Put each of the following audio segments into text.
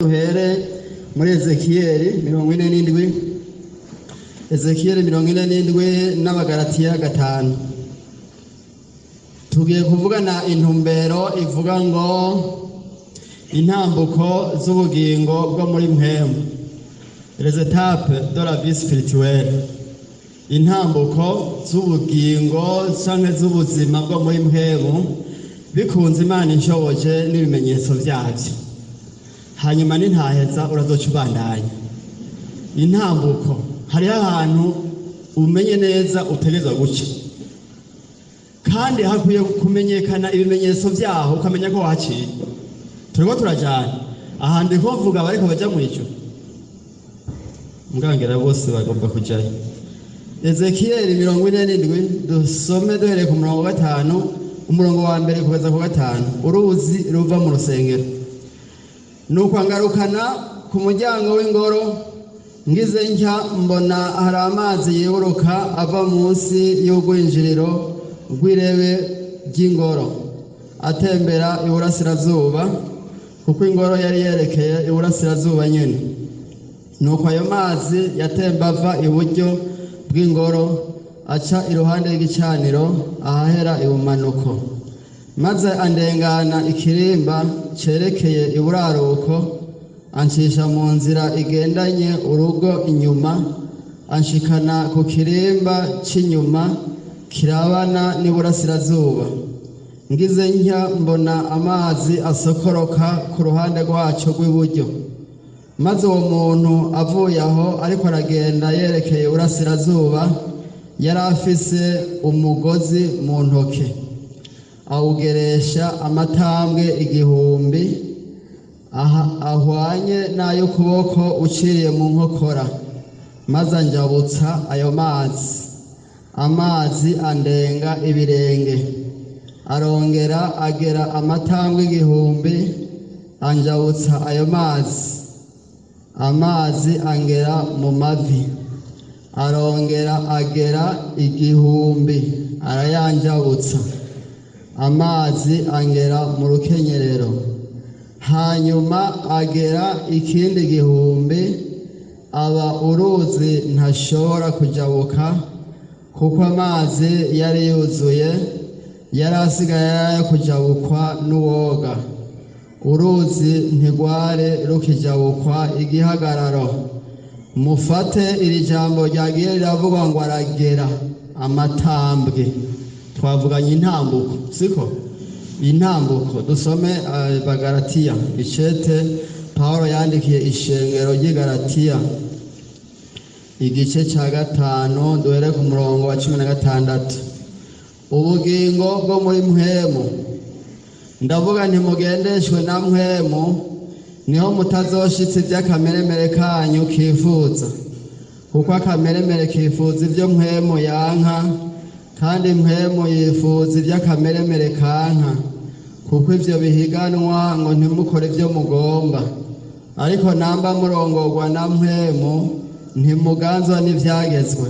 Duhere muri Ezekiyeli 47, Ezekiyeli 47 n'Abagaratiya 5. Tugiye kuvugana intumbero ivuga ngo intambuko z'ubugingo bwo muri mpwemu, les étapes de la vie spirituelle, intambuko z'ubugingo canke z'ubuzima bwo muri mpwemu, bikunze Imana inshoboje n'ibimenyetso vyavyo. Hanyuma nintaheza urazoca ubandanya. Intambuko, hariho ahantu umenye neza utegerezwa guca, kandi hakwiye kumenyekana ibimenyetso vyaho, ukamenya ko wahaciye. Turiko turajana aha, ndiko mvuga bariko baja mw'ijuru, mbwangira bose bagomba kujayo. Ezekiyeli 47, dusome duhereye ku murongo wa 5, umurongo wa mbere kugeza ku 5. Uruzi ruva mu rusengero. Nuko angarukana ku muryango w'ingoro, ngize ntya mbona hari amazi yiburuka ava munsi y'urwinjiriro rw'irebe ry'ingoro, atembera iburasirazuba, kuko ingoro yari yerekeye iburasirazuba nyene. Nuko ayo mazi yatemba ava iburyo bw'ingoro, aca iruhande y'igicaniro ahahera ibumanuko, maze andengana ikirimba cerekeye iburaruko, ancisha mu nzira igendanye urugo inyuma, anshikana ku kirimba c'inyuma kirabana n'iburasirazuba. Ngize ntya mbona amazi asokoroka ku ruhande rwaco rw'iburyo. Maze uwo muntu avuye aho ariko aragenda yerekeye iburasirazuba, yari afise umugozi mu ntoke, awugeresha amatambwe 1000 ahwanye n'ay'ukuboko uciriye mu nkokora, maze anjabutsa ayo mazi. Amazi andenga ibirenge. Arongera agera amatambwe 1000, anjabutsa ayo mazi. Amazi angera mu mavi. Arongera agera 1000, arayanjabutsa. Amazi angera mu rukenyerero. Hanyuma agera ikindi 1000, aba uruzi ntashobora kujabuka, kuko amazi yari yuzuye, yari asigaye ayo kujabukwa n'uwoga. Uruzi ntigware rukijabukwa igihagararo. Mufate iri jambo ryagiye riravugwa ngo aragera amatambwe. Twavuganye intambuko, siko? Intambuko. Dusome Bagaratiya, icete Pawulo yandikiye ishengero ry'i Galatiya, igice cya 5, duhere ku murongo wa 16. Ubugingo bwo muri mpwemu. Ndavuga ntimugendeshwe na mpwemu, niho mutazoshitsa iby'akameremere kanyu kifuza, kuko akameremere kifuza ibyo mpwemu yanka, kandi mpwemu yifuza iby'akameremere kanka, kuko ibyo bihiganwa ngo ntimukore ibyo mugomba. Ariko namba murongorwa na mpwemu, ntimuganzwa n'ibyagezwe.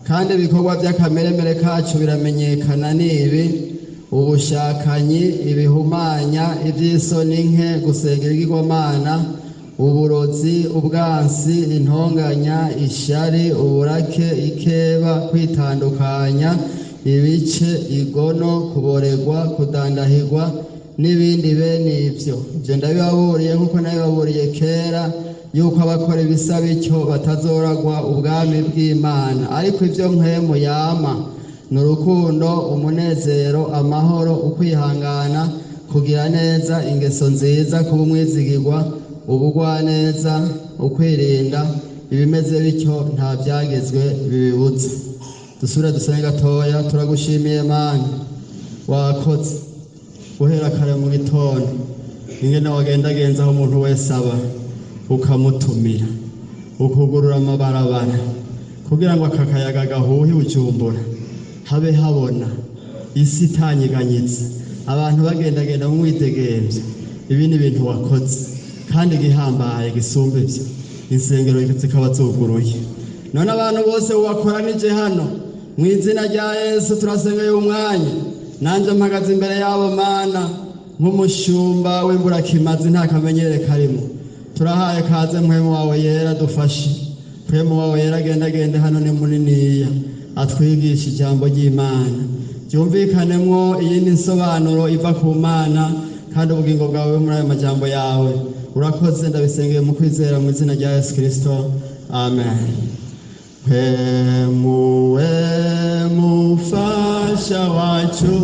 Kandi ibikorwa by'akameremere kacu biramenyekana, n'ibi: ubushakanyi, ibihumanya, iby'isoni nke, gusenga ibigirwamana, uburozi, ubwansi, intonganya, ishari, uburake, ikeba, kwitandukanya ibice, igono, kuboregwa, kudandahirwa n'ibindi bene ibyo. Ibyo ndabibaburiye nk'uko nabibaburiye kera, yuko abakora ibisa bityo batazoragwa ubwami bw'Imana. Ariko ibyo mpwemu yama ni urukundo, umunezero, amahoro, ukwihangana, kugira neza, ingeso nziza, kuba umwizigirwa, ubugwaneza, ukwirinda. Ibimeze bityo nta byagezwe bibibutse. Dusubire dusenge gatoya. Turagushimiye Mana, wakoze guhera kare mu gitondo, ingene wagendagenza aho umuntu wese aba, ukamutumira, ukugurura amabarabara kugira ngo aka kayaga gahuhe Bujumbura habe habona, isi itanyeganyitse, abantu bagendagenda mu mwidegemvyo. Ibi ni ibintu wakoze, kandi igihambaye gisumba ivyo, insengero zikaba zuguruye. None abantu bose wakoranije hano mu izina rya Yesu, turasengeye umwanya. Nanjye mpagaze imbere yabo Mana nk'umushumba w'imburakimazi, nta kamenyere karimo. Turahaye kaze Mpwemu wawe Yera, dufashe. Mpwemu wawe Yera agendagende hano, ni muniniya, atwigisha ijambo ry'Imana ryumvikanemwo iyindi nsobanuro iva ku Mana, kandi ubugingo bwawe muri ayo majambo yawe. Urakoze, ndabisengeye mu kwizera, mu izina rya Yesu Kristo, amen. Mpwemu we mufasha wacu,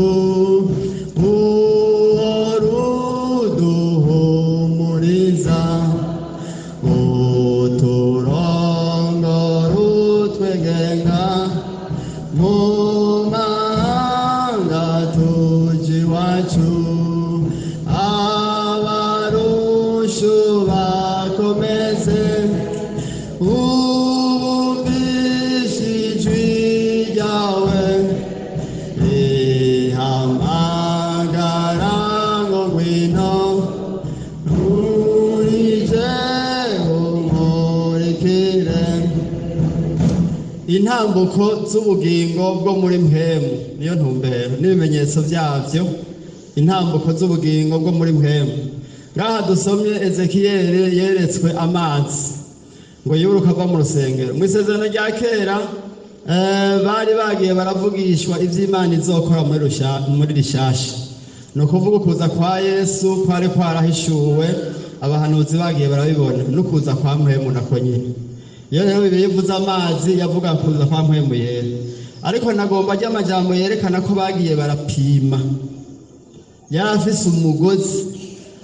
uhora uduhumuriza, uturongora, utwegenga mu mahanga tuja iwacu, abarushu bakomeze, ubumvishe ijwi ryawe rihamagara ngo ngwino, urije umurikire. Intambuko z'ubugingo bwo muri mpwemu niyo ntumbero n'ibimenyetso byabyo. Intambuko z'ubugingo bwo muri mpwemu. Ngaha dusomye, Ezekiyeli yeretswe amazi ngo yiburuka ava mu rusengero. Mu isezerano rya kera bari bagiye baravugishwa iby'Imana izokora muri rishasha, ni ukuvuga ukuza kwa Yesu kwari kwarahishuwe, abahanuzi bagiye barabibona, n'ukuza kwa Mpwemu nako nyine. Iyo rero Bibiliya ivuze amazi, yavuga kuza kwa Mpwemu Yera. Ariko nagomba ajya amajambo yerekana ko bagiye barapima. Yari afise umugozi,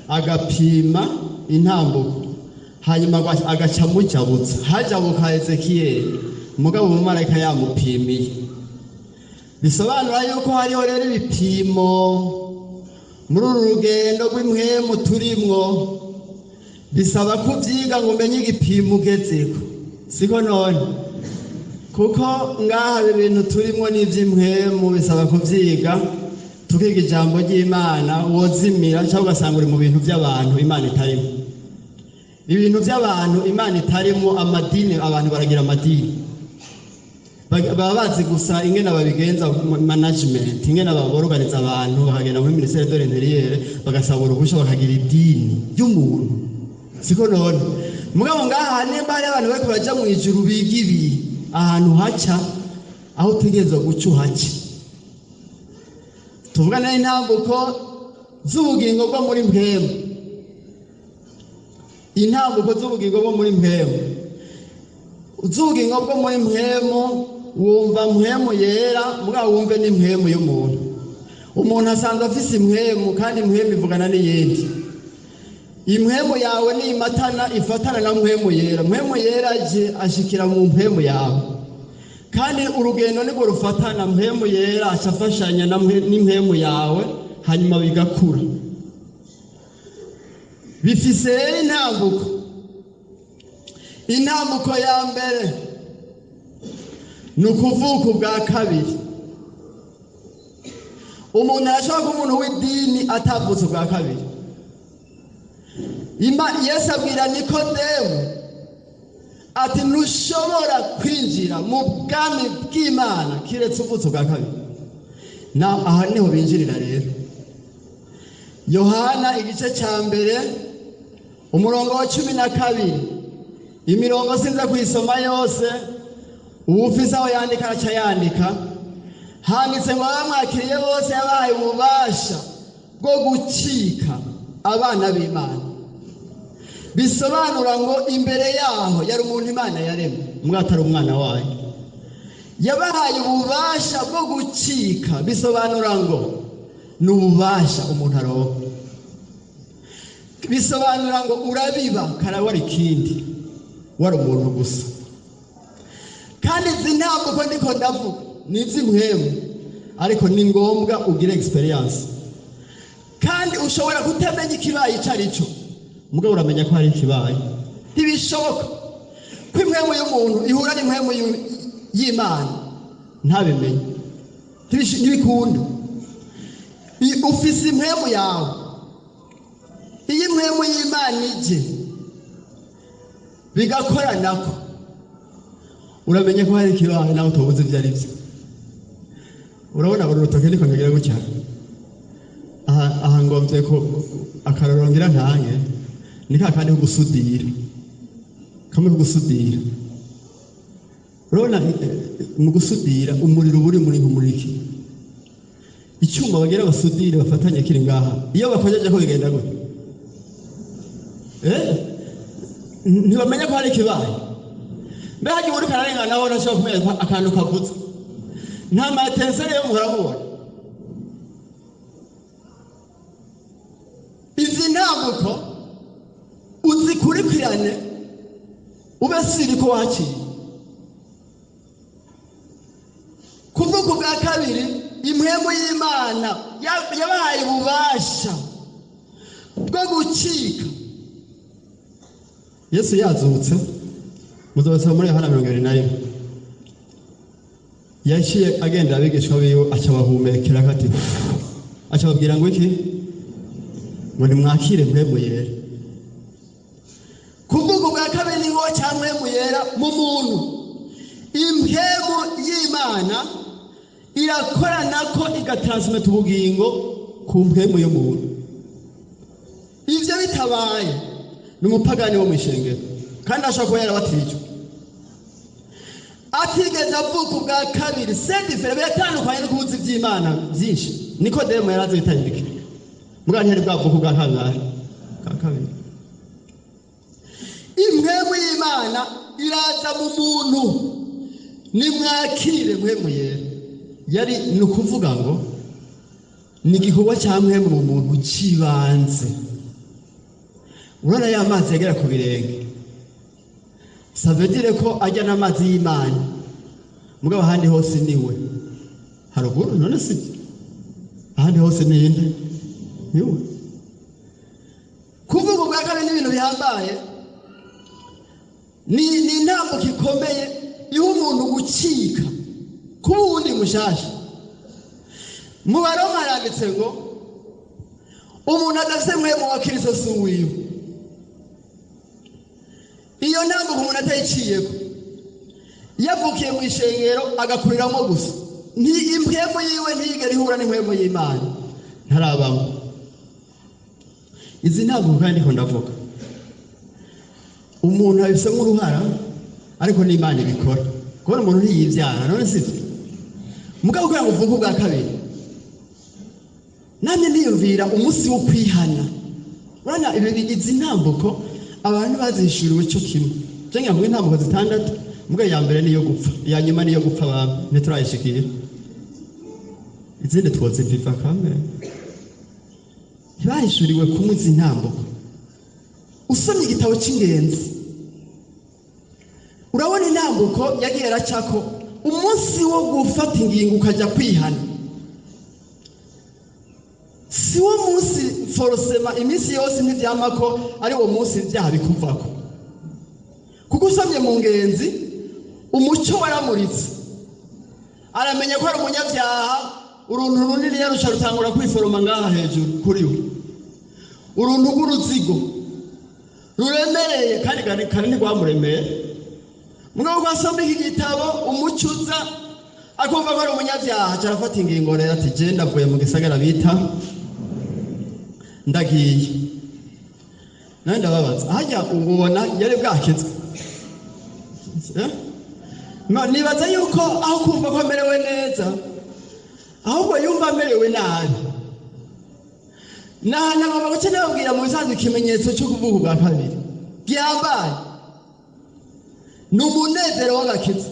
agapima intambuko, hanyuma agaca amujabutsa, hajabuka Ezekiyeli, mugabo umumarayika yamupimiye. Bisobanura yuko hariho rero ibipimo muri uru rugendo rw'impwemu turimwo, bisaba kubyiga ngo umenye igipimo ugezeko, siko none? Kuko ngaha ibi bintu turimo n'iby'impwemu, bisaba kubyiga, tukiga ijambo ry'Imana. Wozimira cyangwa ugasanga uri mu bintu by'abantu Imana itarimo, ibintu by'abantu Imana itarimo, amadini. Abantu baragira amadini, baba bazi gusa ingene babigenza, management, ingene baboroganiza abantu, bakagenda muri ministère de l'Intérieur bagasaba uruhusha, bakagira idini ry'umuntu, siko none? Mugabo ngaha nimba hari abantu bariko baraja mu ijuru, biga ibi, ahantu haca, aho utegerezwa guca uhaca. Tuvugane intambuko z'ubugingo bwo muri mpwemu. Intambuko z'ubugingo bwo muri mpwemu, z'ubugingo bwo muri mpwemu. Wumva Mpwemu Yera, mugabo wumve n'impwemu y'umuntu. Umuntu asanzwe afise impwemu, kandi impwemu ivugana n'iyindi. Impwemu yawe nimatana, ifatana na Mpwemu Yera. Mpwemu Yera aje ashikira mu mpwemu yawe, kandi urugendo nibwo rufatana. Mpwemu Yera aca afashanya n'impwemu yawe, hanyuma bigakura. Bifise rero intambuko. Intambuko ya mbere ni ukuvuka ubwa kabiri. Umuntu arashobora kuba umuntu w'idini atavutse ubwa kabiri. Yesu abwira Nikodemu ati: "Ntushobora kwinjira mu bwami bw'Imana kiretse uvutse ubwa kabiri." Na aha niho binjirira rero. Yohana igice cya 1, umurongo wa 12. Imirongo sinza kuyisoma yose, uwufise aho yandika araca yandika. Handitse ngo abamwakiriye bose yabahaye ububasha bwo gucika abana b'Imana. Bisobanura ngo imbere yaho yari umuntu Imana yaremye, mbwa atari umwana wayo. Yabahaye ububasha bwo gucika, bisobanura ngo ni ububasha umuntu aronka. Bisobanura ngo urabiba kare wari ikindi, wari umuntu gusa. Kandi izi ntambuko ndiko ndavuga ni iz'impwemu, ariko ni ngombwa ugire expérience. Kandi ushobora kutamenya ikibaye icyo ari cyo, mugabo uramenya ko hari ikibaye. Ntibishoboka ko impwemu y'umuntu ihura n'impwemu y'Imana ntabimenye. Ntibikunda. Ufise impwemu yawe, iyo impwemu y'Imana ije bigakoranako, uramenye ko hari ikibaye nawe utubuze ibyo ari byo. Urabona uru rutoke niko ngira gutya aha, aha ngomvye ko akarorero ngira ntange. Ni ka kandi ko gusudira, kamwe ko gusudira. Urabona mu gusudira umuriro uba uri muri nkumuriki icyuma bagira basudire bafatanye kiri ngaha, iyo bakojeje ko bigenda gute? Ntibamenya ko hari ikibaye. Mbe hagiye uriko ararengana naho ntashobora kumenya ko akantu kavutse, nta matensere yo muhora mubona. Izi ntambuko uzikurikirane, ube siri ko waciye kuvuka ubwa kabiri. Impwemu y'Imana yabahaye ububasha bwo gucika. Yesu yazutse, muzobasoma muri Yohana 21, yaciye agendera abigishwa biwe, aca abahumekera ati, aca ababwira ngo iki? Ngo nimwakire Mpwemu Yera. Kuvuga ubwa kabiri ni ngo cya Mpwemu Yera mu muntu. Impwemu y'Imana irakorana ko igatransmita ubugingo ku mpwemu y'umuntu. Ivyo bitabaye, ni umupagani wo mw'ishengero, kandi ashobora kuba yarabatijwe atigeze avuka ubwa kabiri. C'est différent, biratandukanye no kubuza ivy'Imana byinshi. Nikodemo yarazi bitandike, mugabo ntiyari bwavuka ubwa kangahe? Bwa kabiri. Impwemu y'Imana iraza mu muntu, nimwakire Mpwemu Yera. Yari ni ukuvuga ngo ni igikorwa cya mpwemu mu muntu cy'ibanze. Urabona ya mazi yagera ku birenge, ça veut dire ko ajya n'amazi y'Imana, mugabo ahandi hose niwe haruguru. None si ahandi hose ninde? Niwe. Kuvuga ubwa kabiri n'ibintu bihambaye, ni intambuko ikomeye iha umuntu gucika kuba uwundi mushasha. Mu Baroma haranditse ngo umuntu adafite Mpwemu wa Kristo si uwiwe. Iyo ntambuko umuntu atayiciyeko, yavukiye mu ishengero agakuriramo gusa, impwemu yiwe ntiyigere ihura n'impwemu y'Imana, ntarabamo izi ntambuko. Kandi ndiko ndavuga umuntu abifisemo uruhara, ariko n'Imana ibikora, kubona umuntu ntiyibyara. None sibyo? Mugabo kugira ngo uvuke ubwa kabiri, namye niyumvira umunsi wo kwihana. Urabona izi ntambuko abantu bazishuriwe cyo kimwe. Ngira ngo intambuko zitandatu, mugabo iya mbere niyo gupfa, iya nyuma niyo gupfa, abantu ntiturayishikira, izindi twoziviva kamwe. Ntibahishuriwe kumwe izi ntambuko. Usomye igitabo cy'ingenzi, urabona intambuko yagiye aracako. Umunsi wo gufata ingingo ukajya kwihana si wo munsi forcément iminsi yose, ntibyama ko ari uwo munsi ibyaha bikuvako. Kuko usomye mu ngenzi, umucyo waramuritse, aramenya ko ari umunyabyaha. Uruntu runini yarusha rutangura kwiforoma ngaha hejuru kuri we, uruntu rw'uruzigo ruremereye, kandi kare ntirwamuremeye. Mugabo ko asoma iki gitabo, umucyo uza, akumva ko ari umunyabyaha, aca arafata ingingo rero ati: "Je ndavuye mu gisagara bita, ndagiye." Nawe ndababaza, hajya ubona yari bwakizwe? Eh? Nibaza yuko aho kumva ko amerewe neza, ahubwo yumva amerewe nabi. Nagomba guca nababwira mu bisanzwe ikimenyetso cyo kuvuka ubwa kabiri gihambaye ni umunezero w'agakiza.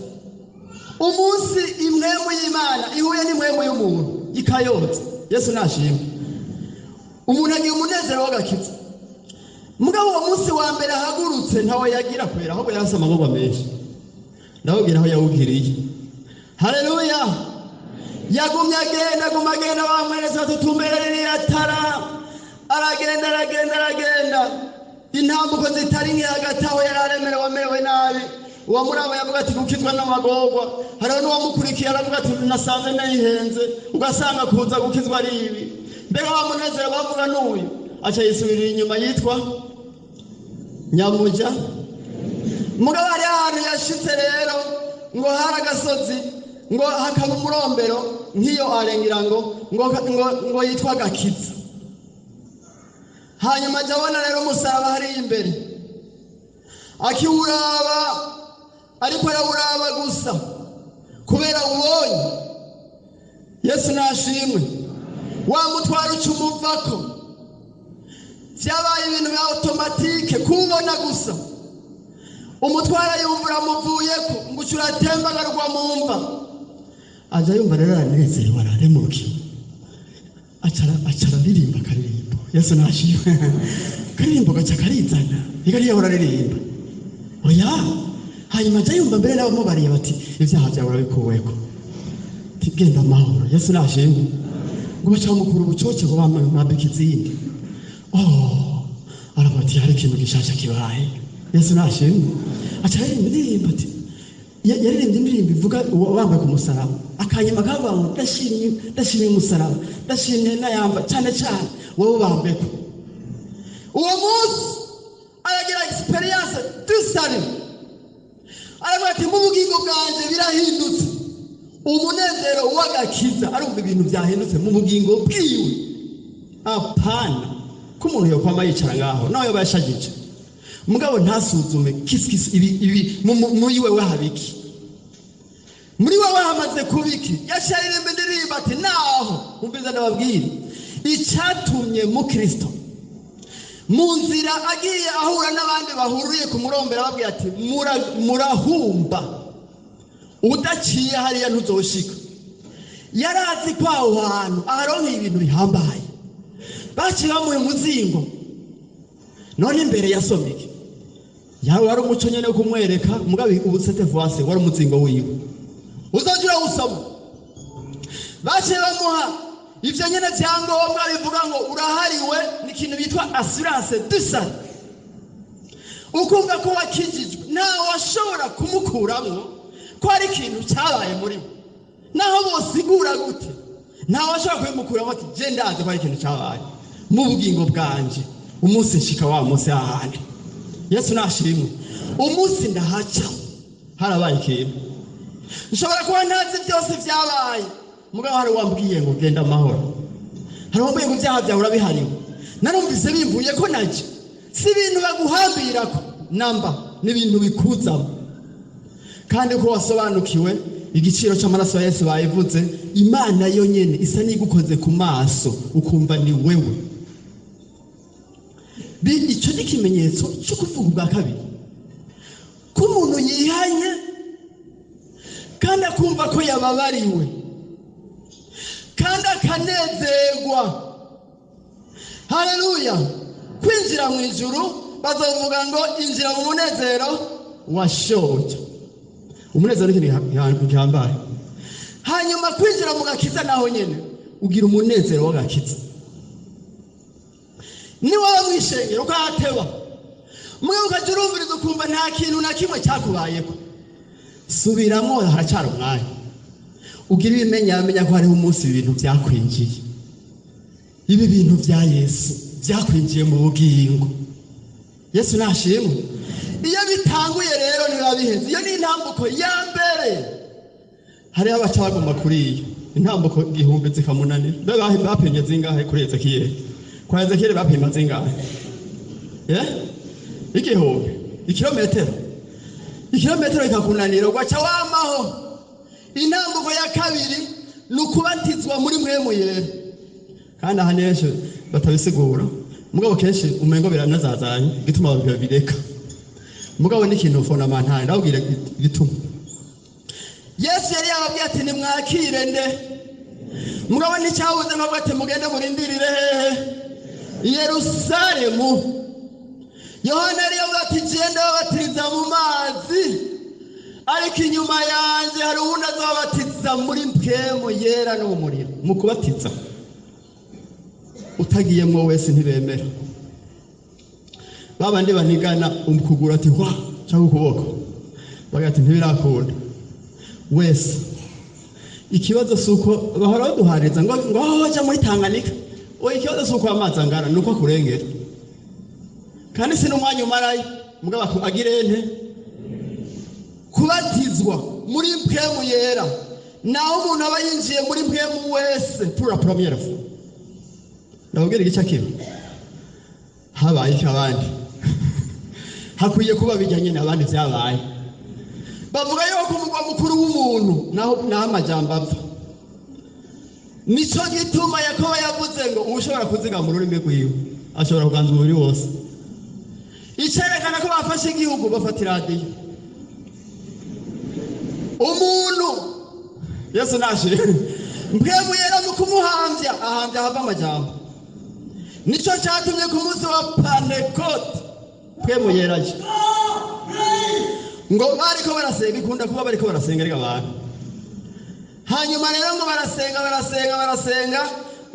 Umunsi impwemu y'Imana ihuye n'impwemu y'umuntu ikayotsa, Yesu nashimwe, umuntu agira umunezero w'agakiza. Mugabo uwo munsi wa mbere ahagurutse ntawe yagira kwera, ahubwo yarasa amaboko menshi. Ndababwira aho yawugiriye. Haleluya! Yagumye agenda, aguma agenda, bamweretse batutumbere ririya tara. Aragenda, aragenda, aragenda intambuko zitari nke. Hagati aho yari aremerewe, amerewe nabi. Uwamuraba yavuga ati: "Gukizwa n'amagorwa." Hariho n'uwamukurikiye aravuga ati: "Nasanze nayihenze, ugasanga kuza gukizwa ari ibi. Mbega wa munezero bavuga n'uyu?" Aca yisubirira inyuma yitwa nyamuja. Mugabo hari ahantu yashitse rero, ngo hari agasozi, ngo hakaba umurombero nk'iyo arengera, ngo yitwa Gakiza. Hanyuma ajya abona rero umusaraba hariya imbere, akiwuraba, ariko arawuraba gusa kubera ubonye. Yesu nashimwe. Wa mutwaro uca umuvako, byabaye ibintu bya automatique kuwubona gusa. Umutwaro yumva uramuvuyeko, ngo uca uratembagarwa mu mva. Aja yumva rero aranezerewe, araremurukiwe, aca araririmba akaririmbo. Yesu nashimwe. Akaririmbo gaca karizana, igariye uraririmba oya. Hanyuma aja yumva mbere n'abamubariye bati: "Ibyaha byawe urabikuweko, genda amahoro." Yesu nashimwe. Ngo baca bamukura ubucoce, ngo bamwambika izindi. Oh, aravuga ati: "Hari ikintu gishasha kibaye." Yesu nashimwe. Aca aririmba indirimbo, ati yaririmbye indirimbo ivuga wambaye ku musaraba, akanyuma kavuga ngo: "Ndashimye, ndashimye umusaraba, ndashimye n'ayamba cyane cyane wowe ubambeko." Uwo munsi aragira expérience du salut, aravuga ati: "Mu bugingo bwanjye birahindutse." Umunezero w'agakiza, arumva ibintu byahindutse mu bugingo bwiwe. Apana ko umuntu yokwama yicara ngaho nawe yoba yashagije, mugabo ntasuzume kisikisi ibi ibi muri wewe habiki, muri wewe hamaze kuba iki. Yaciye aririmba indirimbo ati: "Naho umviza ndababwira icyatumye mu Kristo." Mu nzira agiye ahura n'abandi bahuriye ku murombero, ababwira ati: "Murahumba, udaciye hariya ntuzoshika." Yari azi ko aho hantu aharonkeye ibintu bihambaye. Baciye bamuha umuzingo. None imbere yasomye yawe wari umuco nyene wo kumwereka, mugabo ubu cette fois wari umuzingo wiwe, uzoja urawusoma. Baciye bamuha ivyo nyene vyangombwa bivuga ngo urahariwe n'ikintu bitwa assurance du salut, ukumva ko wakijijwe, ntawe washobora kumukuramwo ko hari ikintu cyabaye muri we. Naho bosigura gute, ntawe washobora kubimukuramo, ati: "Je ndazi ko hari ikintu cyabaye mu bugingo bwanje umunsi nshika wa munsi hahandi." Yesu nashimwe. Umunsi ndahaca harabaye ikintu. Nshobora kuba ntazi byose byabaye, mugabo hari uwambwiye ngo: "Genda amahoro." Hari uwambwiye ngo: "Ibyaha byawe urabihariwe." Narumvise bimvuye ko naje. Si ibintu baguhambirako namba, ni ibintu bikuzamo, kandi ko wasobanukiwe igiciro cy'amaraso ya Yesu bayivuze. Imana yo nyene isa n'igukoze ku maso, ukumva ni wewe. Icyo ni ikimenyetso cyo kuvuga ubwa kabiri, ko umuntu yihanye kandi akumva ko yababariwe kandi akanezerwa. Haleluya! Kwinjira mu ijuru, bazovuga ngo: "Injira mu munezero washoje." Umunezero ni ikintu gihambaye. Hanyuma kwinjira mu gakiza, naho nyene ugira umunezero w'agakiza. Niwaba mwishengero ukahateba, mwe ukajya urumviriza, ukumva nta kintu na kimwe cyakubayeko, subiramo, haracyari umwanya. Ugira ibimenya, amenya ko hariho umunsi ibintu byakwinjiye, ibi bintu bya Yesu byakwinjiye mu bugingo. Yesu nashimwe. Iyo bitanguye rero ntibiba biheze. Iyo ni intambuko ya mbere. Hariho abaca bagomba kuri iyo intambuko igihumbi zikamunanira. Mbe bapimye zingahe kuri Ezekiyeli? Kwa Ezekiyeli bapima zingahe? 1000, ikirometero, ikirometero ikakunanira, ugaca wamaho. Intambuko ya kabiri ni ukubatizwa muri Mpwemu Yera. Kandi aha henshi batabisigura, mugabo kenshi umengo biranazazanye igituma babireka, mugabo ni ikintu fondamental. Ndababwira igituma. Yesu yari yababwiye ati: "Nimwakire nde?" Mugabo nticyabuze nkavuga ati: "Mugende murindirire hehe?" I Yerusalemu. Yohana yari yavuze ati: "Genda babatiriza mu mazi, ariko inyuma yanjye hari uwundi azababatiza muri Mpwemu Yera no mu muriro." Mu kubatiza utagiyemwo wese ntibemera. Babandi banigana ukuguru ati wa cyangwa ukuboko, bagira ati: "Ntibirakunda wese." Ikibazo si uko bahora baduhariza ngo aho baja muri Tanganyika. Oya, ikibazo si uko amazi angana, ni uko akurengera, kandi si n'umwanya umarayo. Mugabo agire nte? Kubatizwa muri Mpwemu Yera, naho umuntu aba yinjiye muri Mpwemu wese pour la première fois. Ndababwira igice kiba Habaye iki? Abandi hakwiye kuba bijyanye n'abandi byabaye. Bavuga yuko umugwa mukuru w'umuntu naho amajambo ava. Nico gituma Yakobo yavuze ngo ushobora kuziga mu rurimi rwiwe ashobora kuganza umubiri wose. Icerekana ko bafashe igihugu, bafata iradiyo. Umuntu Yesu nashe Mpwemu Yera mu kumuhambya, ahambya hava amajambo. Nico cyatumye ku munsi wa Pantekote Mpwemu Yera aje, ngo bariko barasenga. Bikunda kuba bariko barasenga ariko abantu. Hanyuma rero ngo barasenga, barasenga, barasenga,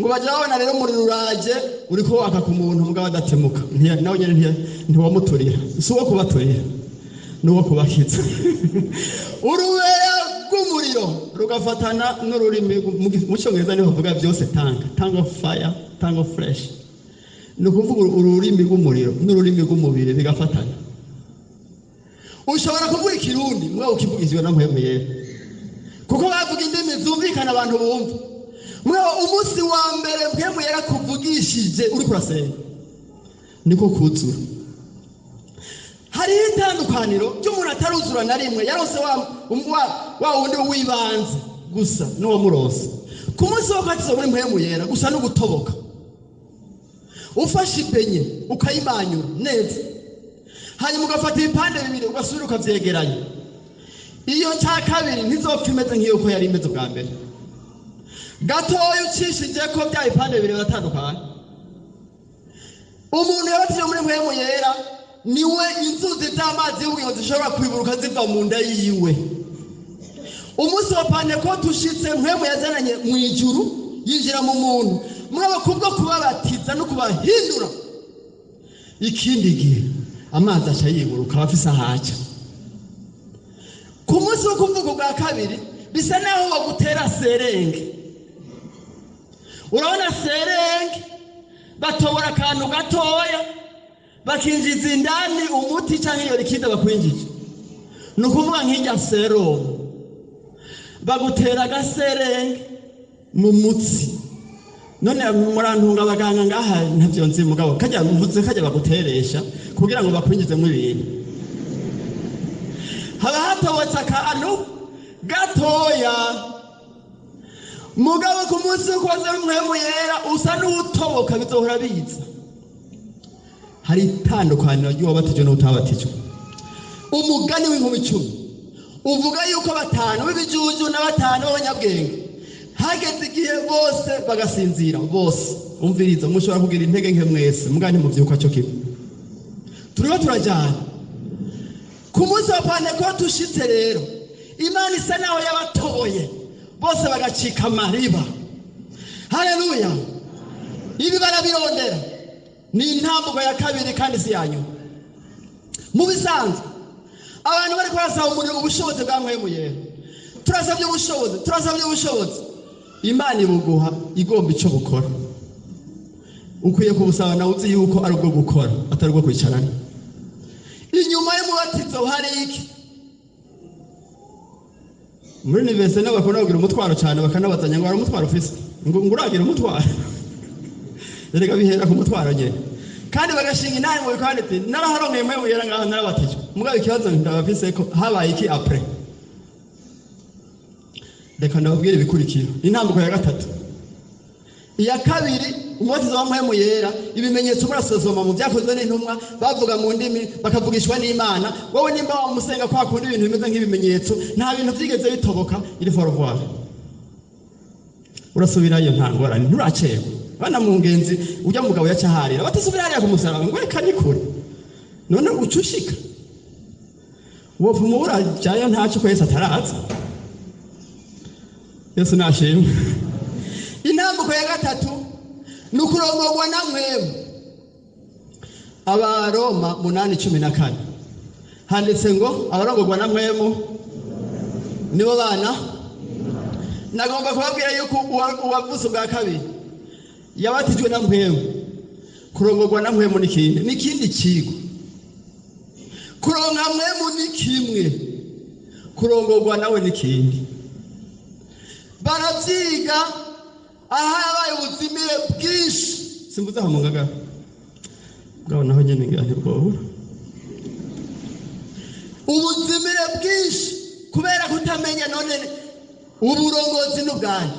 ngo bajya babona rero umuriro uraje, uriko waka ku muntu, mugabo adatemuka. Nawe nyene ntiwamuturira. Si uwo kubaturira, ni uwo kubakiza. Urubeya rw'umuriro rugafatana n'ururimi. Mu Cyongereza niho bavuga byose tongue, tongue of fire, tongue of flesh. Ni ukuvuga ururimi rw'umuriro n'ururimi rw'umubiri bigafatana. Ushobora kuvuga Ikirundi mugabo ukivugishijwe na Mpwemu Yera, kuko bavuga indimi zumvikana abantu bumva. Mugabo umunsi wa mbere Mpwemu Yera kuvugishije uriko urasenga, niko kuzura. Hariho itandukaniro ry'umuntu ataruzura na rimwe, yarose wa wundi w'ibanze gusa n'uwamurose ku munsi wo kwatiza muri Mpwemu Yera. Gusa no gutoboka, ufashe ibenye ukayimanyura neza, hanyuma ugafata ibipande bibiri ugasubira ukavyegeranya, iyo cya kabiri ntizopfa imeze nk'iyo uko yari imeze ubwa mbere. Gatoya ucishije ko bya bipande bibiri biratandukana. Umuntu yabatijwe muri Mpwemu Yera niwe inzuzi z'amazi y'ubugingo zishobora kwiburuka ziva mu nda yiwe. Umunsi wa Pantekote ushitse, Mpwemu yazananye mu ijuru yinjira mu muntu, mugabo kubwo kubabatiza no kubahindura, ikindi gihe amazi aca yiburuka, aba afise ahaca. Ku munsi wo kuvuga ubwa kabiri bisa naho bagutera seringue. Urabona seringue, batobora akantu gatoya, bakinjiza indani umuti cyangwa iyo liquide bakwinjije. Ni ukuvuga nk'irya sérum, bagutera agaseringue mu mutsi. None murantunga abaganga ngaha, ntavyo nzi, mugabo kajya mvuze kajya baguteresha kugira ngo bakwinjizemo ibintu, haba hatobotse akantu gatoya. Mugabo ku munsi w'ukoze Mpwemu Yera usa n'uwutoboka, bizohora biza. Hari itandukaniro ry'uwabatijwe n'utabatijwe. Umugani w'inkumi 10 uvuga yuko batanu b'ibijuju na batanu b'abanyabwenge hageze igihe bose bagasinzira bose. Umviriza, mushobora kugira intege nke mwese, mugani muvyuka cyo kimwe. Turiko turajyana ku munsi wa Pantekote ushitse rero, Imana isa naho yabatoboye bose, bagacika amariba. Haleluya! Ibi barabirondera, ni intambuko ya kabiri kandi si ya nyuma. Mu bisanzwe abantu bari barasaba umuriro, ubushobozi bwa Mpwemu Yera. Turasabye ubushobozi, turasabye ubushobozi. Imana ibuguha igomba icyo bukora. Ukwiye kubusaba nawe uzi yuko ari ubwo gukora, atari ubwo kwicarana. Inyuma y'umubatizo hari iki? Muri université nabo bakunda kugira umutwaro cyane, bakanabazanya ngo hari umutwaro ufise, ngo uragira umutwaro. Erega bihera ku mutwaro nyene, kandi bagashinga intare mu bikandi ati naraharonkeye Mpwemu Yera ngaha, narabatijwe. Mugabo ikibazo ndabafise ko habaye iki après? Reka ndababwire ibikurikira. Intambuko ya gatatu. Iya kabiri, umubatizo wa Mpwemu Yera, ibimenyetso murasozoma mu Byakozwe n'Intumwa, bavuga mu ndimi, bakavugishwa n'Imana. Wowe nimba wamusenga kwa kundi, ibintu bimeze nk'ibimenyetso, nta bintu byigeze bitoboka, iri faut revoir, urasubirayo, nta ngorane, nturacerwa. Bana mu ngenzi ujya mugabo yacaharira batasubira hariya ku musaraba, ngo reka ni kure. None uca ushika wopfuma urajayo ntacyo ko Yesu ataraza. Yesu nashimwe. Intambuko ya gatatu ni ukurongorwa na Mpwemu. Abaroma 8:14 handitse ngo abarongorwa na Mpwemu nibo bana. Nagomba kubabwira yuko uwavutse ubwa kabiri yabatijwe na Mpwemu. Kurongorwa na Mpwemu ni ikindi kigo. Kuronka Mpwemu ni kimwe, kurongorwa nawe ni kindi. Baravyiga aha, yabaye ubuzimire bwinshi. Simbuze aha mu Ngagara. Bwabo naho nyene ngira ntibwobura ubuzimire bwinshi kubera kutamenya. None uburongozi n'ubwanyu,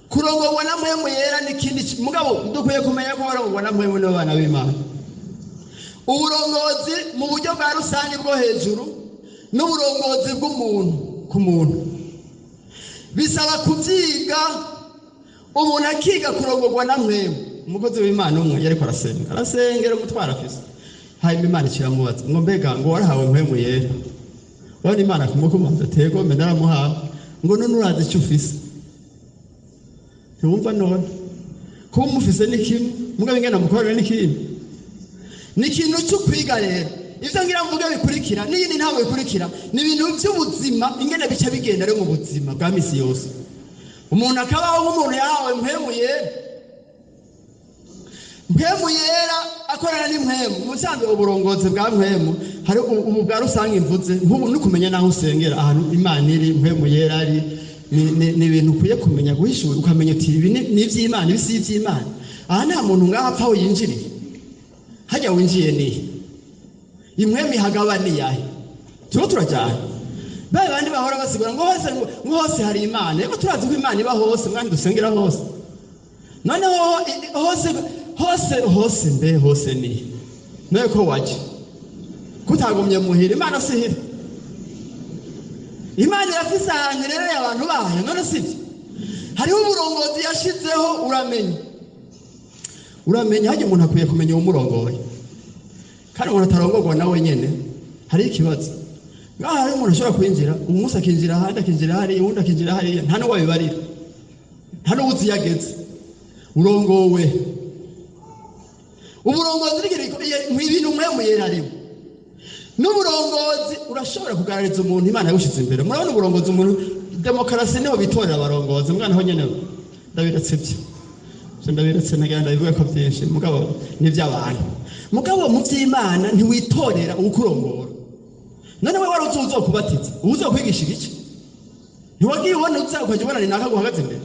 kurongorwa na Mpwemu Yera n'ikindi. Mugabo dukwiye kumenya ko barongorwa na Mpwemu n'abana b'Imana. Uburongozi mu buryo bwa rusange bwo hejuru n'uburongozi bw'umuntu ku muntu bisaba kubyiga, umuntu akiga kurongorwa na Mpwemu. Umukozi w'Imana umwe yariko arasenga, arasengera umutwaro afise. Hanyuma Imana ikiramubaza ngo: "Mbega ngo warahawe Mpwemu Yera?" Urabona, Imana kumukumanza tego mbe naramuhawe. Ngo: "None urazi icyo ufise?" Ntiwumva none kuba umufise ni kimwe, mugabo ingene mukorana ni ikindi. Ni ikintu cyo kwiga. Rero ivyo ngira mvuge bikurikira n'iyindi ntabwo bikurikira, ni ibintu by'ubuzima, ingene bica bigenda rero mu buzima bwa misi yose, umuntu akabaho nk'umuntu yahawe Mpwemu Yera. Mpwemu Yera akorana n'impwemu. Mu busanzwe uburongozi bwa mpwemu hari ubu bwa rusange mvuze nk'ubu, no kumenya n'aho usengera, ahantu Imana iri, Mpwemu Yera ari, ni ibintu ukwiye kumenya, guhishura, ukamenya uti: "Ibi ni iby'Imana, ibi si iby'Imana." Aha nta muntu ngaho apfa aho yinjiriye. Hajya winjiye nihe? Impwemu ihagaba ni yahe? Turiko turajyana ba bandi bahora basigura ngo hose, ngo hose hari Imana. Yego, turazi ko Imana iba hose, mwandi dusengera hose. Noneho hose, hose, hose, mbe hose ni nawe ko waje kutagumye muhira? Imana sihira, Imana irafise ahantu irereye abantu bayo. None sibyo? Hariho uburongozi yashizeho. Uramenya, uramenya hajya umuntu akwiye kumenya uwumurongoye. Kandi umuntu atarongorwa nawe nyene hariho ikibazo. Ngaha hariho umuntu ashobora kwinjira umunsi, akinjira ahandi, akinjira hariya, uwundi akinjira hariya, nta n'uwo abibarira, nta n'uwuzi iyo ageze. Urongowe, uburongozi ibintu Mpwemu Yera arimo n'uburongozi. Urashobora kugaragariza umuntu Imana yawushyize imbere. Murabona uburongozi, umuntu, demokarasi niho bitorera abarongozi. Mwana ho nyene ndabiretse, ibyo ndabiretse, nagira ndabivuga ko byinshi, mugabo n'iby'abantu. Mugabo mu by'Imana ntiwitorera uwukurongora. None we wari uzi uzokubatiza, uzokwigisha igice, ntiwagiye ubona uza ukajya ubona ni naka guhagaze imbere,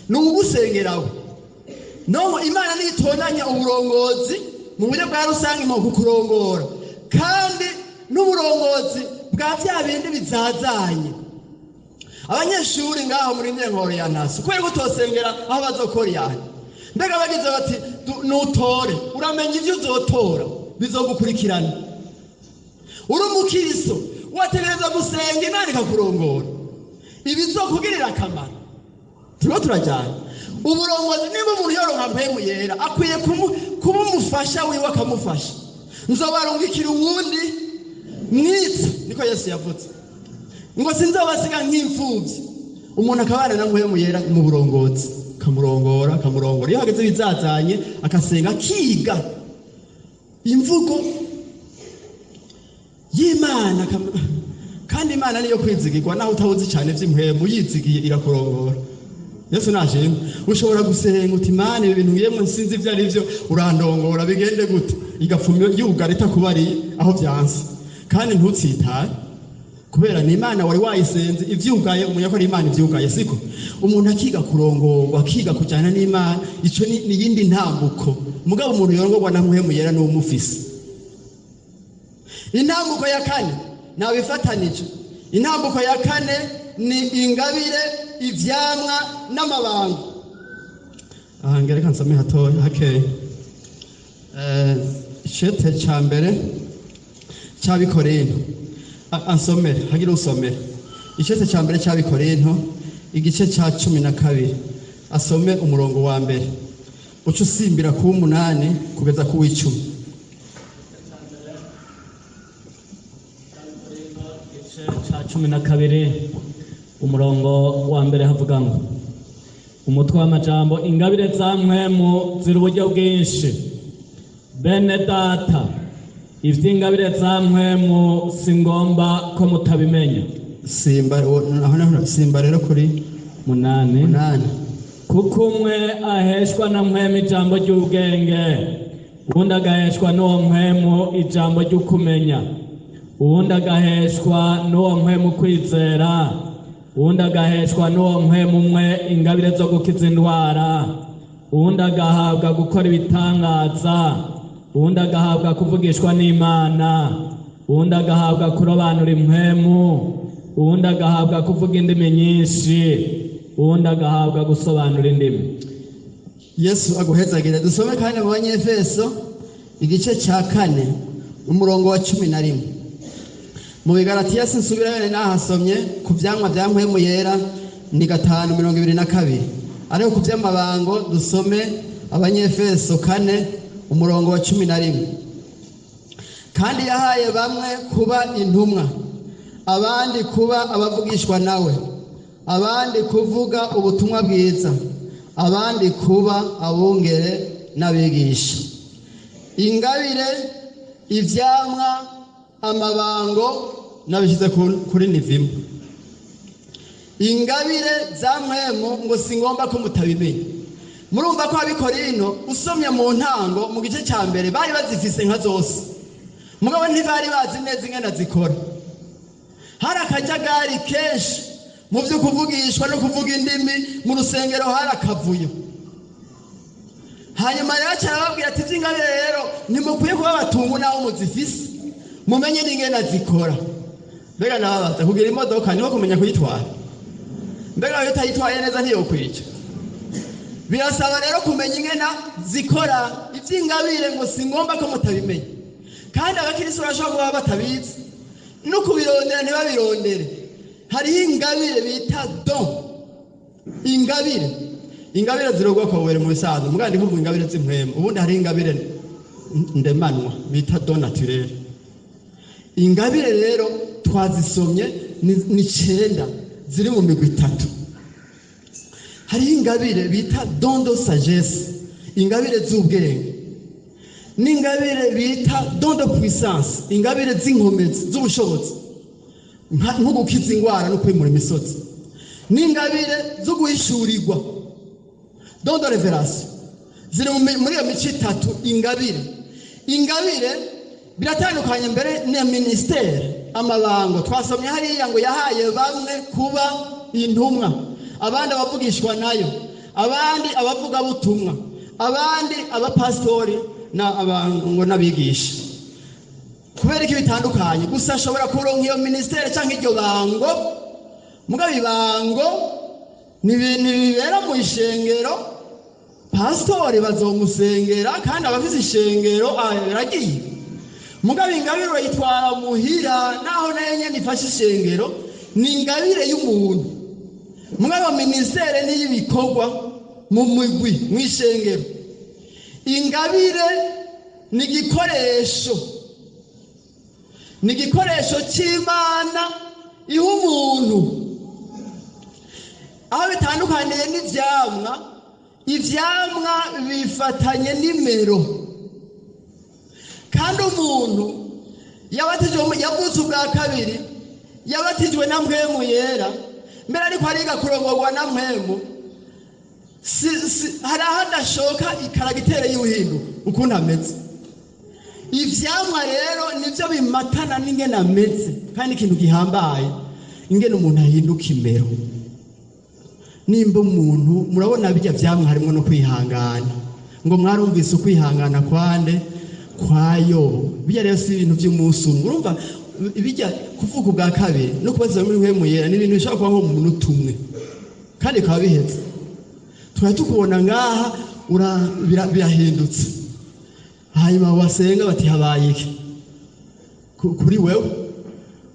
ni uwugusengerawe. No Imana nitonanya uburongozi mu buryo bwa rusange mu kukurongora, kandi n'uburongozi bwa bya bindi bizazanye. Abanyeshuri ngaho muri orientation, kubera ko utosengera aho bazokora iyane, mbega bagize bati: "Nutore." Uramenya ibyo uzotora bizogukurikirana. Uri umukristo, wategereza gusenga Imana ikakurongora ibizokugirira akamaro. Turiko turajyana uburongozi. Niba umuntu yoronka Mpwemu Yera, akwiye kuba umufasha wiwe, akamufasha. "Nzobarungikira uwundi mwitsa," niko Yesu yavuze, ngo: "Sinzobasiga nk'imfubyi." Umuntu akabana na Mpwemu Yera mu burongozi, akamurongora, akamurongora. Iyo hageze bizazanye, akasenga, akiga imvugo y'Imana. Kandi Imana niyo kwizigirwa. Naho utawuzi cyane by'impwemu, yizigiye irakurongora. Yesu nashimwe. Ushobora gusenga uti: "Imana, ibi bintu ngiyemo sinzi ibyo ari byo, urandongora bigende gute?" Igapfuma yugara itakubariye aho byanse, kandi ntutsitare, kubera ni Imana wari wayisenze. Ivyugaye, umenya ko ari Imana ivyugaye. Siko umuntu akiga kurongorwa, akiga kujyana n'Imana, ico ni iyindi ntambuko. Mugabo umuntu yorongorwa na Mpwemu Yera n'uwo mufise. Intambuko ya kane nabifatanije. Intambuko ya kane ni ingabire, ivyamwa n'amabanga. Aha ngereka nsome hatoya hakeya. Icete ca mbere c'Abikorinto. Ansomere, hagira usomere icete ca mbere c'Abikorinto, igice ca 12, asome umurongo wa mbere, uca usimbira ku w'umunani kugeza ku w'icumi. Igice ca 12, umurongo wa mbere, havuga ngo: umutwe w'amajambo: ingabire za mpwemu ziri uburyo bwinshi. Bene data, ivy'ingabire za mpwemu si ngomba ko mutabimenya. Simba aho naho, simba rero kuri munani. Munani. Kuko umwe aheshwa na mpwemu ijambo ry'ubwenge, uwundi agaheshwa n'uwo mpwemu ijambo ry'ukumenya, uwundi agaheshwa n'uwo mpwemu kwizera, uwundi agaheshwa n'uwo mpwemu umwe ingabire zo gukiza indwara, uwundi agahabwa gukora ibitangaza, Uwundi agahabwa kuvugishwa n'Imana, uwundi agahabwa kurobanura impwemu, uwundi agahabwa kuvuga indimi nyinshi, uwundi agahabwa gusobanura indimi. Yesu aguhezagire. Dusome kandi mu Banyefeso igice cya 4, umurongo wa 11. Mu Bigaratiya sinsubirayo, nahasomye ku vyamwa vya Mpwemu Yera ni 5:22, ariko ku vy'amabango dusome Abanyefeso 4, umurongo wa 11. Kandi yahaye bamwe kuba intumwa, abandi kuba abavugishwa nawe, abandi kuvuga ubutumwa bwiza, abandi kuba abungere n'abigisha. Ingabire, ivyamwa, amabango nabishyize kuri nivimo. Ingabire za Mpwemu ngo si ngombwa ko mutabimenya. Murumva ko Abikorino, usomye mu ntango mu gice cya mbere, bari bazifise nka zose, mugabo ntibari bazi neza ingene zikora. Hari akajagari kenshi mu byo kuvugishwa no kuvuga indimi mu rusengero, hari akavuyo. Hanyuma rero arababwira ati: "Iby'ingabire rero ntimukwiye kuba abatungu naho muzifise, mumenye n'ingene zikora." Mbega nababaza, kugira imodoka niho kumenya kuyitwara? Mbega iyo utayitwaye neza ntiyokwica? Birasaba rero kumenya ingena zikora. Iby'ingabire ngo si ngombwa ko mutabimenya. Kandi abakirisitu barashobora kuba batabizi, no kubirondera ntibabirondere. Hariho ingabire bita don. Ingabire ziri ubwoko bubiri mu bisanzwe, mugabo ndi kuvuga ingabire z'impwemu. Ubundi hariho ingabire ndemanwa bita don naturel. Ingabire rero twazisomye ni 9, ziri mu migwi itatu. Hariho ingabire bita don de sagesse, ingabire z'ubwenge, n'ingabire bita don de puissance, ingabire z'inkomezi, z'ubushobozi, nko gukiza indwara no kwimura imisozi, n'ingabire zo guhishurirwa, don de révélation. Ziri muri iyo mico itatu. Ingabire biratandukanye mbere na ministère, amabango. Twasomye hariya ngo yahaye bamwe kuba intumwa, abandi abavugishwa nayo, abandi abavugabutumwa, abandi abapasitori ngo n'abigisha. Kubera ko bitandukanye gusa, ashobora kuronka iyo ministère cyangwa iryo bango. Mugabo ibango ni ibintu bibera mu ishengero, pasitori bazomusengera kandi abafise ishengero aragiye. Mugabo ingabire urayitwara muhira, naho nayo nyene ifashe ishengero, ni ingabire y'umuntu. Mugabo ministère niy'ibikorwa mu migwi, mu ishengero. Ingabire ni igikoresho, ni igikoresho cy'Imana iha umuntu. Aho bitandukaniye n'ivyamwa, ivyamwa bifatanye n'imero. Kandi umuntu yabatijwe, yavutse ubwa kabiri, yabatijwe na Mpwemu Yera mbere, ariko ariga kurongorwa na Mpwemu, hari aho adashoka icaractère y'uhinduka ukuntu ameze. Ivyamwa rero nivyo bimatana n'ingene ameze. Kandi ikintu gihambaye, ingene umuntu ahinduka imero. Nimba umuntu, murabona bijya vyamwa harimo no kwihangana, ngo mwarumvise ukwihangana kwande? Kwa Yobu. Bijya rero si ibintu by'umunsi umwe. Urumva bijya kuvuka ubwa kabiri no kubaza muri Mpwemu Yera ni ibintu bishobora kuba nko mu munota umwe kandi bikaba bihetse. Tukaba tukubona ngaha birahindutse, hanyuma wasenga bati: "Habaye iki kuri wewe?"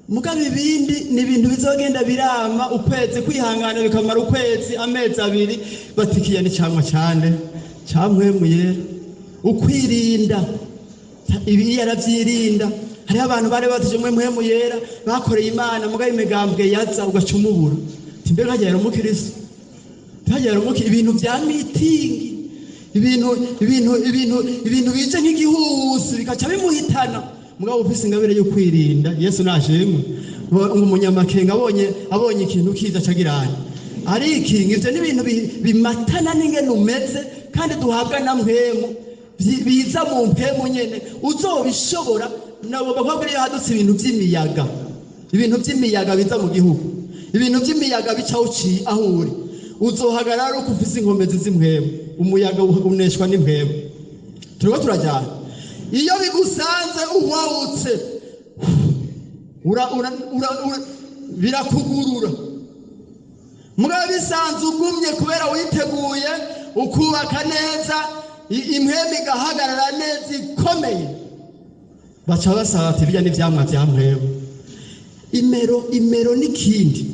Mugabo ibindi ni ibintu bizogenda birama ukwezi, kwihangana bikamara ukwezi, amezi 2, batikiya ni cyamwa cyane cya Mpwemu Yera. Ukwirinda, ibi yaravyirinda. Hariho abantu bari batije mwe Mpwemu Yera, bakoreye Imana, mugabo imigambwe yaza ugaca umubura, ati: "Mbega hajya yari umukristo? Hajya yari umukristo?" Ibintu vya meeting, ibintu bije nk'igihuhusi bikaca bimuhitana. Mugabo ufise ingabire yo kwirinda, Yesu nashimwe, ngo umunyamakenga abonye ikintu kiza cagirana arikinga. Ivyo ni ibintu bimatana n'ingene umeze kandi duhabwa na Mpwemu, biza mu mpwemu nyene. Uzobishobora nabo bakobwa, iyo hadutse ibintu vy'imiyaga, ibintu vy'imiyaga biza mu gihugu, ibintu vy'imiyaga bica uciye aho uri, uzohagarara uko ufise inkomezi z'impwemu. Umuyaga uneshwa n'impwemu. Turiko turajyana. Iyo bigusanze uwawutse, birakugurura. Mugabo bisanze ugumye kubera witeguye, ukubaka neza, impwemu igahagarara neza ikomeye, baca basaba ati birya n'ivyamwa vya mpwemu. Imero, imero n'ikindi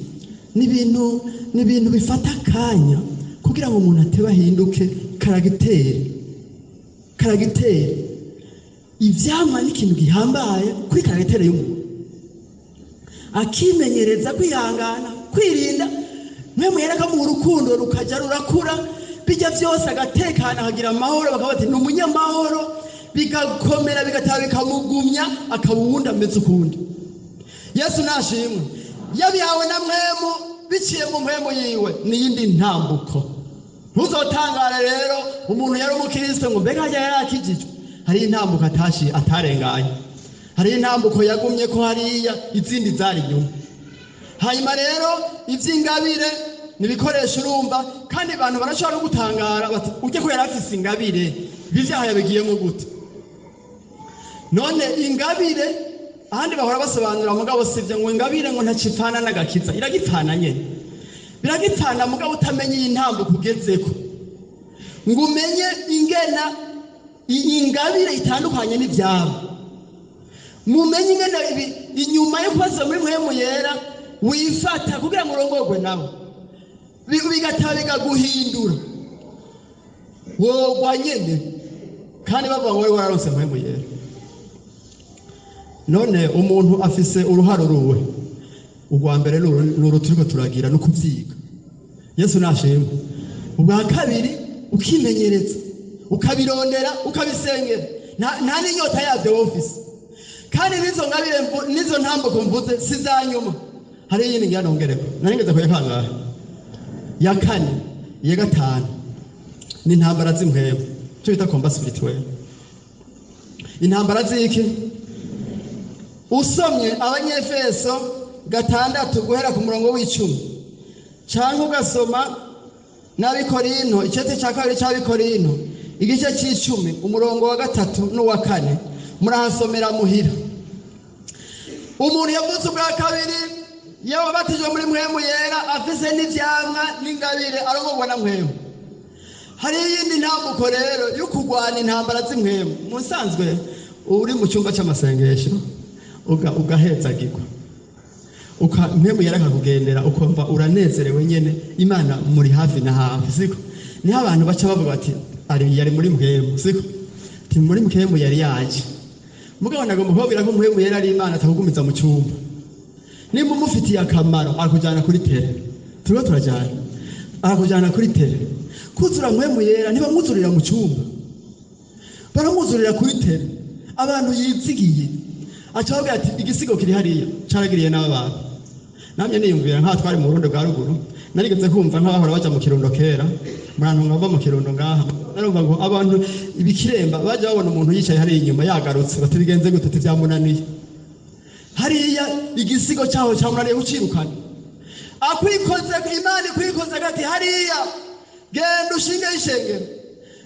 ni ibintu bifata akanya kugira ngo umuntu atebe ahinduke caractère. Caractère, ivyamwa ni ikintu gihambaye kuri caractère y'umuntu, akimenyereza kwihangana, kwirinda. Mwe yarakamuha urukundo rukajya rurakura, bijya byose, agatekana, akagira amahoro, bakaba bati ni umunyamahoro. Bigakomera, bigataha, bikamugumya, akaba uwundi ameze ukundi. Yesu nashimwe. Yabihawe na mpwemu, biciye mu mpwemu yiwe, n'iyindi ntambuko. Ntuzotangare rero umuntu yari umukristo ngo mbega hajya yari akijijwe. Hari intambuko atashi atarenganye, hari intambuko yagumye ko hariya, izindi zari inyuma. Hanyuma rero iby'ingabire ni ibikoresho, urumva. Kandi abantu barashobora no gutangara bati ujye ko yari afise ingabire, ibi byaha yabigiyemo gute? None ingabire, ahandi bahora basobanura, mugabo sivyo, ngo ingabire ngo ntacipfana n'agakiza. Iragipfana nyene, biragipfana, mugabo utamenye iyi ntambuko ugezeko ngo umenye ingena ingabire itandukanye n'ivyabo, mumenye ingene ibi inyuma yo kubaza muri mpwemu yera wifata kugira ngo urongorwe nawe, bigataba bikaguhindura, wogwa nyene kandi bavuga ngo wari wararonse mpwemu yera. None umuntu afise uruharo ruwe. Urwa mbere ni uru turiko turagira, no kuvyiga. Yesu nashimwe. Ubwa kabiri, ukimenyereza, ukabirondera, ukabisengera, nta n'inyota yabyo wowe ufise. Kandi n'izo ngabire n'izo ntambuko mvuze si za nyuma, hari iyindi ngira nongereko. Nari ngeze ku ya kangahe? Ya kane. Iya gatanu ni intambara z'impwemu, icyo bita combat spirituel. Intambara z'iki? Usomye Abanyefeso 6 guhera ku murongo w'10, cyangwa ugasoma n'Abikorinto, icete cya kabiri cy'Abikorinto, igice c'icumi, umurongo wa 3 n'uwa 4, murahasomera muhira. Umuntu yavutse ubwa kabiri, yabatijwe muri mpwemu yera, afise n'ivyamwa n'ingabire, arongorwa na mpwemu. Hari iyindi ntambuko rero yo kurwana intambara z'impwemu. Musanzwe uri mu cyumba cy'amasengesho, ugahezagirwa, mpwemu yera akakugendera, ukumva uranezerewe nyene, Imana muri hafi na hafi, siko? Niho abantu baca bavuga bati ari yari muri mpwemu, siko? Ati muri mpwemu yari yaje. Mugabo nagomba kubabwira ko mpwemu yera ari Imana, atakugumiza mu cyumba. Nimba umufitiye akamaro, arakujyana kuri terrain. Turiko turajyana, arakujyana kuri terrain. Kuzura mpwemu yera, ntibamwuzurira mu cyumba, baramwuzurira kuri terrain. Abantu yizigiye aca ababwira ati igisigo kiri hariya caragiriye n'aba bantu. Namye niyumvira nka twari mu Burundi bwa ruguru, narigeze kumva nk'abahora baja mu Kirundo kera, murantu bava mu Kirundo ngaha, narumva ngo abantu ibikiremba baja babona umuntu yicaye hariya inyuma yagarutse, bati bigenze gute? Ati vyamunaniye hariya, igisigo cyaho cyamunaniye kucirukana. Akwikoze, Imana ikwikoze ati hariya genda ushinge ishengero.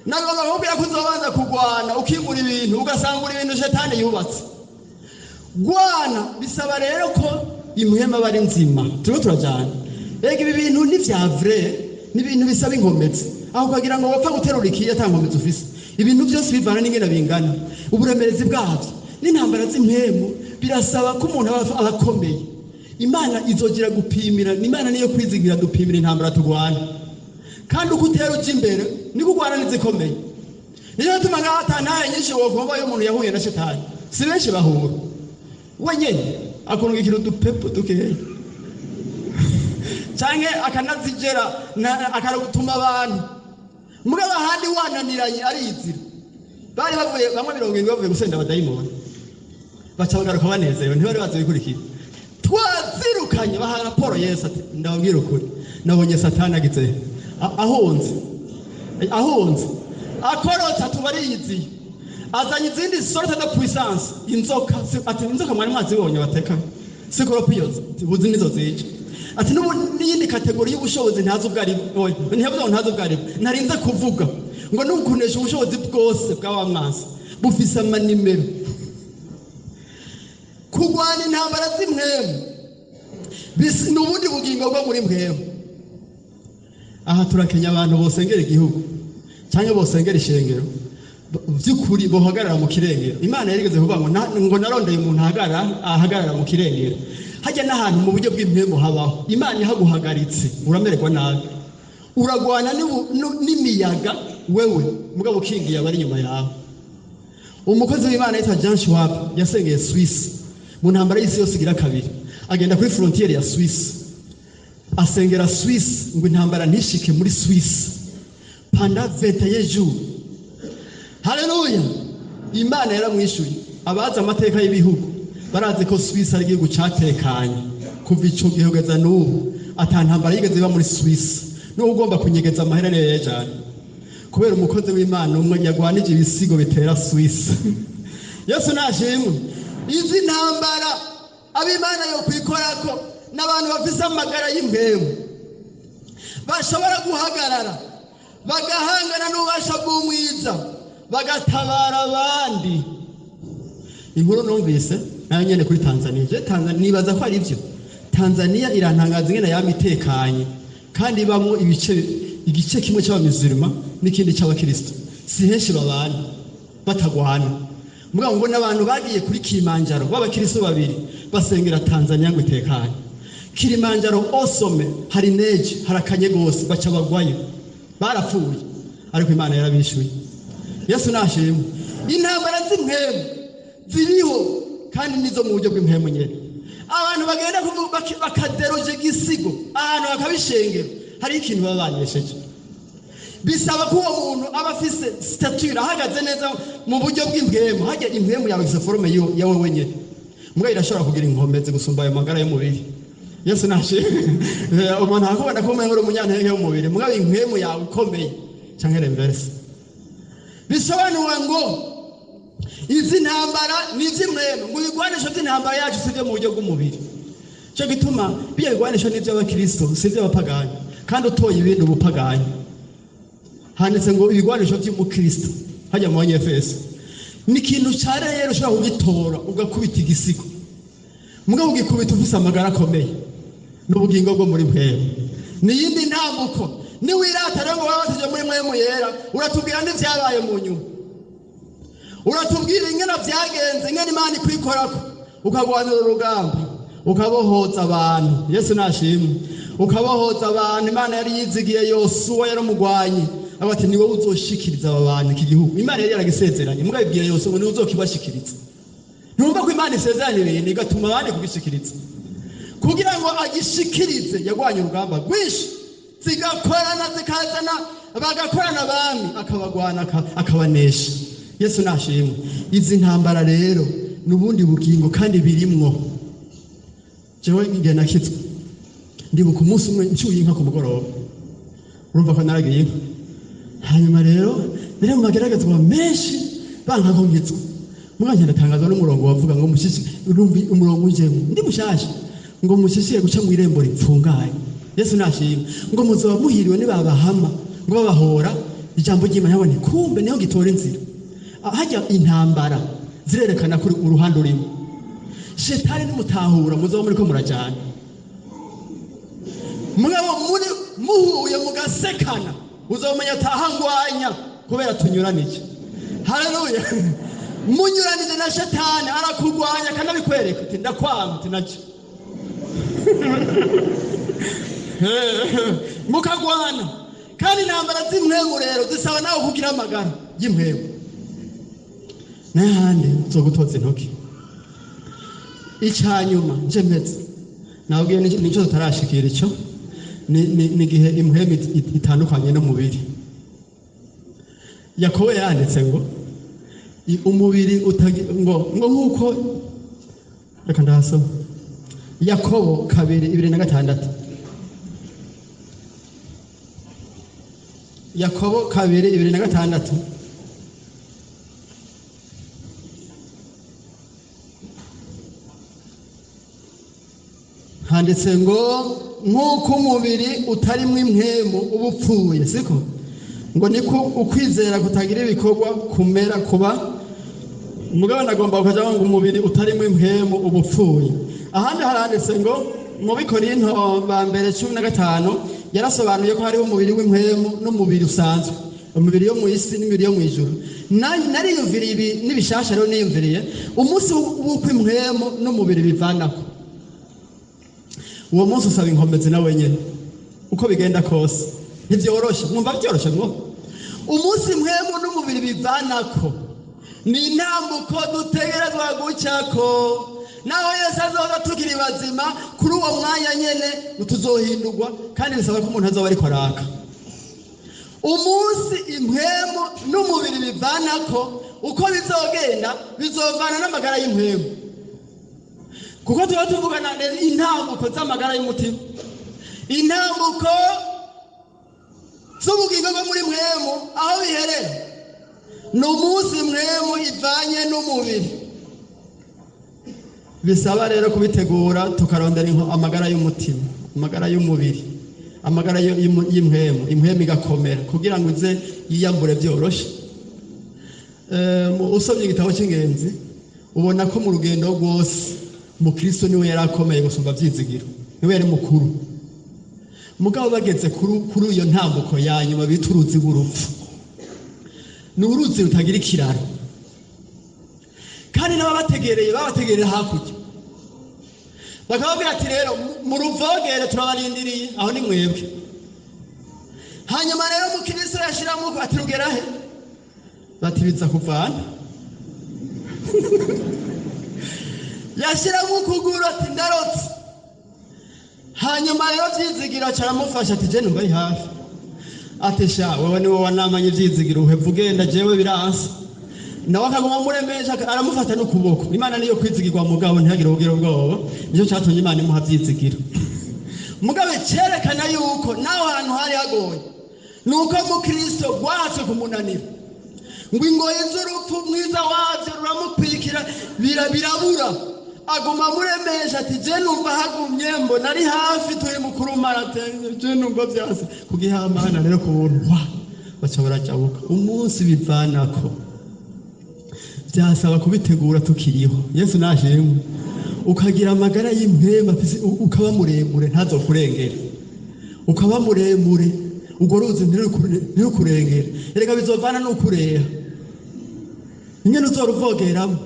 Nagomba kukubwira ko uzobanza kurwana, ukimura ibintu, ugasangura ibintu shetani yubatse. Gwana bisaba rero ko imuhema aba ari nzima. Turiko turajana. Ega ibi bintu ni vya vrai, ni ibintu bisaba inkomezi, aho ukagira ngo wapfa guterura ikiya ata nkomezi ufise. Ibintu byose bivana n'ingene bingana, uburemerezi bwabyo. N'intambara z'impwemu birasaba ko umuntu aba akomeye. Imana izogira gupimira, Imana niyo kwizigira dupimira intambara turwana. Kandi uko utera uja imbere niko urwana n'izikomeye. Niyo gituma ngaho ata ntahe nyinshi wokumva iyo umuntu yahuye na shetani. Si benshi bahura. Wenyene akurungikira udupepo dukeya, canke akanazigera akarutuma abantu. Mugabo ahandi wananiranye arizira. Bari bavuye bamwe 70 bavuye gusenda abadayimoni, baca bagaruka banezerewe, ntibari bazi ibikurikira. Twazirukanye, baha raporo Yesu, ati ndababwira ukuri, nabonye Satani agize ahunze, ahunze, akorotse, atuba ariyiziye, azanye izindi sorte de puissance, inzoka. Ati inzoka mwari mwazibonye bateka, scorpions, buzi nizo zica. Ati n'ubu n'iyindi catégorie y'ubushobozi ntazi ubwo ari bwo. Ntiyavuze ngo ntazi ubwo ari bwo, narinze kuvuga ngo nukunesha ubushobozi bwose bwa wa mwansi. Bufise amanimero. Kurwana intambara z'impwemu ni ubundi bugingo bwo muri mpwemu. Aha turakenya abantu bosengera igihugu cyangwa bosengera ishengero by'ukuri, bohagarara mu kirengero. Imana yarigeze kuvuga ngo ngo narondeye umuntu ahagarara mu kirengero. Hajya n'ahantu mu buryo bw'impwemu habaho Imana ihaguhagaritse, uramererwa nabi, uragwana n'imiyaga wewe, mugabo ukingiye abari inyuma yawe. Umukozi w'Imana yitwa Jean Schwab yasengeye Suisse mu ntambara y'isi yose igira kabiri, agenda kuri frontière ya Suisse, asengera Suisse ngo intambara ntishike muri Suisse pendant 21 jours. Haleluya! Imana yaramwishuye. Abazi amateka y'ibihugu barazi ko Suisse ari igihugu cyatekanye kuva ico gihe kugeza n'ubu, ata ntambara yigeze iba muri Suisse. N'ubu ugomba kunyegeza amahera niyo yayajana, kubera umukozi w'Imana umwe yagwanije ibisigo bitera Suisse. Yesu nashimwe. Izi ntambara ab'Imana yo kwikorako n'abantu bafise amagara y'impwemu, bashobora guhagarara bagahangana n'ububasha bw'umwiza, bagatabara abandi. Inkuru numvise nayo nyene kuri Tanzania, je Tanzania nibaza ko ari byo. Tanzania irantangaza ingene yama itekanye kandi ibamwo ibice, igice kimwe cy'abamizirima n'ikindi cy'abakristo. Si henshi babana batagwana. Mugabo ngo n'abantu bagiye kuri Kilimanjaro b'abakristo babiri basengera Tanzania ngo itekanye. Kilimanjaro osome hari neje, harakanye gose, baca bagwayo, barapfuye, ariko Imana yarabishuye. Yesu nashimwe. Intambara z'impwemu ziriho kandi nizo mu buryo bw'impwemu nyene. Abantu bagenda bakaderoje igisigo ahantu bakabishengera, hari ikintu baba banesheje. Bisaba ko uwo muntu aba afise stature, ahagaze neza mu buryo bw'impwemu. Hajya impwemu yawe ifise forme ya wewe nyene, mbwa irashobora kugira inkomezi gusumba ayo magara y'umubiri. Yesu nashimwe. Umuntu akubona ko umengo uri umunyantege w'umubiri, mugabo impwemu yawe ikomeye, canke l'inverse. Bisobanura ngo izi ntambara ni iz'imwemu, ngo ibigwanisho by'intambara yacu si ibyo mu buryo bw'umubiri. Cyo gituma biya bigwanisho ni iby'abakristo, si iby'abapagani, kandi utoye ibindi ubupagani. Handitse ngo ibigwanisho by'umukristo hajya mu Banyefeso ni ikintu ca rero ushobora kugitora ugakubita igisigo, mugabo ugikubita ufise amagara akomeye n'ubugingo bwo muri mpwemu. Ni iyindi ntambuko. Niwirata rero ngo wabatije muri Mpwemu Yera, uratubwira n'ivyabaye mu nyuma, uratubwira ingene vyagenze, ingene Imana ikwikorako, ukagwanira urugamba, ukabohoza abantu. Yesu nashimwe. Ukabohoza abantu. Imana yari yizigiye Yosuwa, yari umugwanyi, avuga ati: "Ni wowe uzoshikiriza aba bantu iki gihugu." Imana yari yaragisezeranye, mugabo ibwira Yosuwa ngo: "Niwe uzokibashikiriza." Ntumva ko Imana isezerana ibintu igatuma abandi kubishikiriza? Kugira ngo agishikirize yagwanye urugamba rwinshi, zigakorana, zikazana, bagakorana abami, akabagwana, akabanesha. Yesu nashimwe. Izi ntambara rero ni ubundi bugingo kandi birimwo. Jewe igihe nakizwa, ndibuka umunsi umwe ncyuye inka ku mugoroba. Urumva ko naragiye inka. Hanyuma rero nari mu mageragezwa menshi, banka ko nkizwa. Muganje ndatangazwa n'umurongo wavuga ngo mushishi, urumva umurongo ujemo ndi mushasha, ngo mushishiye guca mu irembo ripfungaye. Yesu nashimwe. Ngo muzoba muhiriwe nibabahama, ngo babahora ijambo ry'Imana. Yabone kumbe niho gitora inzira. Hajya intambara zirerekana kuri uruhande urimo. Shetani nimutahura, muzoba muriko murajana. Mugabo muri muhuye mugasekana, uzomenya atahangwanya kubera tunyuranije. Haleluya! Munyuranije na shetani, arakugwanya akanabikwereka, uti: "Ndakwanga," uti: "Nacyo." Mukagwana. Kandi intambara z'impwemu rero zisaba nawe kugira amagara y'impwemu, n'ahandi zo gutoza intoki. Icyanyuma nje meze nabwiye nicyo tutarashikira, icyo ni igihe impwemu itandukanye n'umubiri. Yakobo yanditse ngo umubiri ngo nk'uko, reka ndahasoma, Yakobo 2:26. Yakobo 2:26. Handitse ngo nk'uko umubiri utarimwo impwemu uba upfuye, siko ngo niko ukwizera kutagira ibikorwa kumera kuba. Umugabo agomba kuja ngo umubiri utarimo impwemu uba upfuye. Ahandi haranditse ngo mu Bikorinto ba mbere 15 yarasobanuye ko hariho umubiri w'impwemu n'umubiri usanzwe, umubiri yo mu isi n'imibiri yo mu ijuru. Nariyumviriye ibi n'ibishasha. Rero niyumviriye umunsi w'uko impwemu n'umubiri bivanako, uwo munsi usaba inkomezi na wenyine. Uko bigenda kose ntibyoroshe. Mwumva byoroshe mwo? Umunsi impwemu n'umubiri bivanako ni intambuko dutegerezwa gucako. Naho Yesu azoza tukiri bazima, kuri uwo mwanya nyene tuzohindurwa, kandi bisaba ko umuntu azoba ariko araka. Umunsi impwemu n'umubiri bivanako, uko bizogenda bizovana n'amagara y'impwemu, kuko tuba tuvugana intambuko z'amagara y'umutima, intambuko z'ubugingo bwo muri mpwemu. Aho biherera ni umunsi mpwemu ivanye n'umubiri. Bisaba rero kubitegura, tukarondera amagara y'umutima, amagara y'umubiri, amagara y'impwemu, impwemu igakomera kugira ngo ize yiyambure byoroshe. Usomye igitabo cy'ingenzi ubona ko mu rugendo rwose Mukristo niwe yari akomeye gusumba Byizigiro, niwe yari mukuru. Mugabo bageze kuri iyo ntambuko ya nyuma bita uruzi rw'urupfu, ni uruzi rutagira ikiraro, kandi n'ababategereye babategereye hakurya, bakababwira ati: "Rero muruvogere, turabarindiriye aho, ni mwebwe." Hanyuma rero Mukristo yashiramo ati: "Rugera he?" Bati: "Biza kuvana." Yashyiramo ukuguru ati: "Ndarotse." Hanyuma rero Byizigiro aramufasha ati: "Jene ari hafi." Ati: "Sha, wewe niwe wanamanye Ibyizigiro, uheva ugenda, jewe biransa." Nawe akaguma amuremesha, aramufata n'ukuboko. Imana niyo kwizigirwa, mugabo ntihagire ubugira ubwoba. Nicyo cyatumye Imana imuha Byizigiro. Mugabo cyerekana yuko naho hantu hari hagoye, ni uko Mukristo rwatse kumunanira, ngo ingoyi z'urupfu mwiza wabyo ruramukwikira, birabura, aguma amuremesha ati: "Je numva hagumye, mbona ari hafi, turi mu kurumara, je numva byase kugihamana." Rero ku buntu wa baca barajabuka. Umunsi bivanako byasaba kubitegura tukiriho. Yesu nashimwe. Ukagira amagara y'impwemu, ukaba muremure, ntazokurengere, ukaba muremure, urwo ruzi ntirukurengere. Erega bizovana n'ukureha ingene uzoruvogeramo.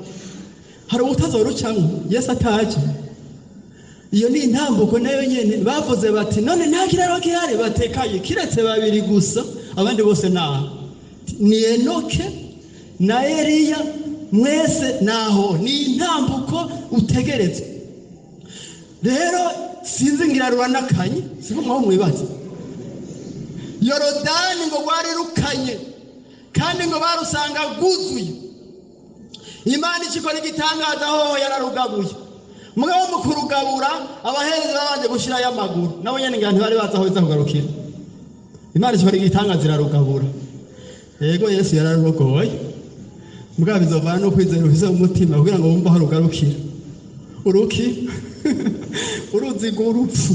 Hari ubutazorucamwo Yesu ataje. Iyo ni intambuko nayo nyene. Bavuze bati: "None nta kiraro gihari?" Batekaye, kiretse babiri gusa, abandi bose naho ni Enoke na Eliya. Mwese naho ni intambuko utegerezwa. Rero sinzi, ngira ruranakanye, siko mwaho mwibaza? Yorodani ngo rwari rukanye, kandi ngo barusanga rwuzuye. Imana ikikora igitangaza hoho yararugabuye. Mugabo mu kurugabura abaherezi babanje gushirayo amaguru, nabo nyene ngira ntibari bazi aho biza kugarukira. Imana ikikora igitangaza irarugabura. Yego, Yesu yararurogoye. Mugabo bizovana no kwizera ufise mu mutima kugira ngo wumve aho rugarukira. Uruki uruzi rw'urupfu,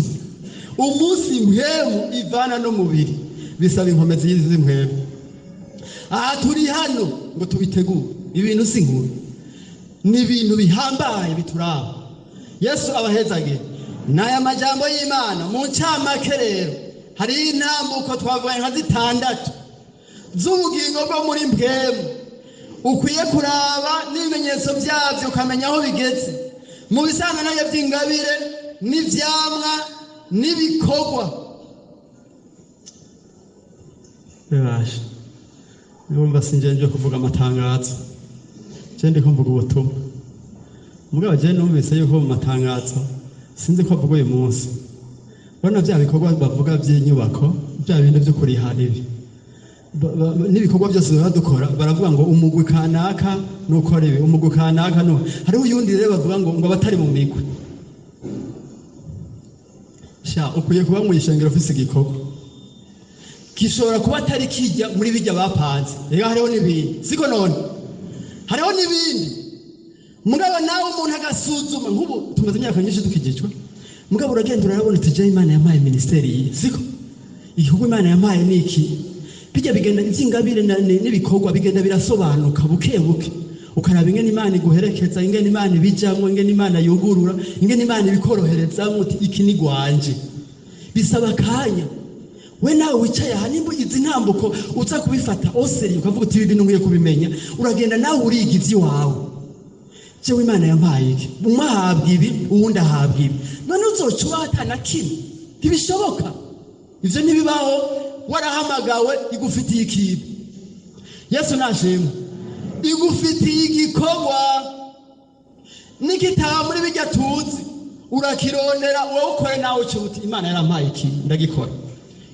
umunsi impwemu ivana n'umubiri, bisaba inkomezi z'impwemu. Aha turi hano ngo tubitegure. Ibintu si inkuru, ni ibintu bihambaye bituraba. Yesu abahezagiye n'aya majambo y'Imana. Mu ncamake rero, hariho intambuko twavuga nka zitandatu z'ubugingo bwo muri mpwemu ukwiye kuraba n'ibimenyetso byabyo, ukamenya aho bigeze mu bisanzwe nabyo by'ingabire n'ivyamwa n'ibikorwa. Bibasha niwumva sinje nje kuvuga amatangazo, je ndiko mvuga ubutumwa. Mugabo je numvise yuko mu matangazo, sinzi ko avuga uyu munsi, urabona bya bikorwa bavuga by'inyubako, bya bindi byo kuriha ibi n'ibikorwa byose biba dukora, baravuga ngo umugwi kanaka nukora ibi, umugwi kanaka nu hariho uyundi. Rero bavuga ngo abatari mu migwi, sha, ukwiye kuba mu ishengero ufise igikorwa gishobora kuba atari kijya muri bijya bapanze. Rero hariho n'ibindi, siko? None hariho n'ibindi. Mugabo nawe umuntu agasuzuma. Nk'ubu tumaze imyaka myinshi tukigicwa, mugabo uragenda urabona uti: "Je Imana yampaye ministeri iyi, siko? Igikorwa Imana yampaye ni iki." Bijya bigenda iby'ingabire n'ibikorwa bigenda birasobanuka buke buke. Ukaraba ingene Imana iguherekeza, ingene Imana ibijamwo, ingene Imana yugurura, ingene Imana ibikoroherezamwo, uti iki ni gwanje. Bisaba akanya. We nawe wicaye aha, nimba izi ntambuko uza kubifata au sérieux, ukavuga uti ibi bintu nkwiye kubimenya, uragenda nawe uriga ivy'iwawe. Jewe Imana yampaye iki? Umwe ahabwa ibi, uwundi ahabwa ibi. None uzoca ubaho ata na kimwe? Ntibishoboka, ivyo ntibibaho. Warahamagawe, igufitiye ikintu. Yesu nashimwe. Igufitiye igikorwa, nikitaba muri bijya tuzi, urakirondera wowe ukore nawe uca uti Imana yarampaye iki, ndagikora.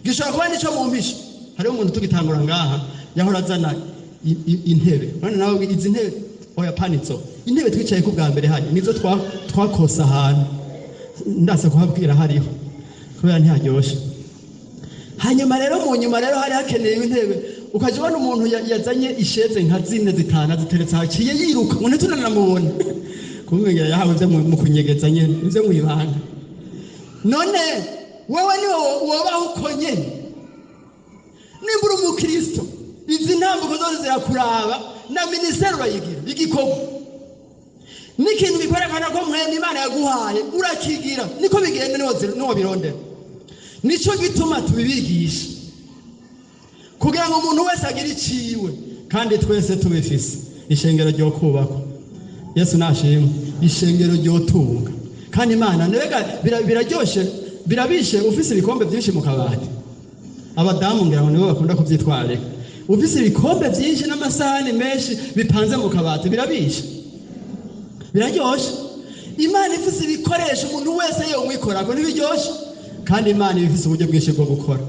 Gishobora kuba nico mumpisha. Hariho umuntu tugitangura ngaha yahora azana intebe. None nawe izi ntebe, oya, panitso intebe twicaye ku bwa mbere hajya nizo twakosa ahantu, ndase kuhabwira hariho kubera ntiharyoshe. Hanyuma rero mu nyuma rero hari hakenewe intebe, ukajya ubona umuntu yazanye isheze nka zine, zitanu, aziteretse haciye yiruka ngo ntitunanamubone. Kumenya yahawe ibyo mu kunyegeza nyene, ibyo mu ibanga. None wewe ni wobaho uko nyene? Nimba uri umukristo, izi ntambuko zose zirakuraba, na minisiteri urayigira, igikorwa n'ikintu bikwerekana ko mwene Imana yaguhaye urakigira. Niko bigenda, niwo birondera. Nico gituma tubibigisha, kugira ngo umuntu wese agire iciwe, kandi twese tubifise ishengero ryo kubakwa. Yesu nashimwe. Ishengero ryotunga kandi Imana mbega biraryoshe, birabishe ufise ibikombe byinshi mu kabati. Abadamu ngira ngo nibo bakunda kuvyitwararika. Ufise ibikombe byinshi n'amasahani menshi bipanze mu kabati, birabishe, biraryoshe. Imana ifise ibikoresho umuntu wese yomwikorako, ntibiryoshe? Kandi Imana iba ifise uburyo bwinshi bwo gukora.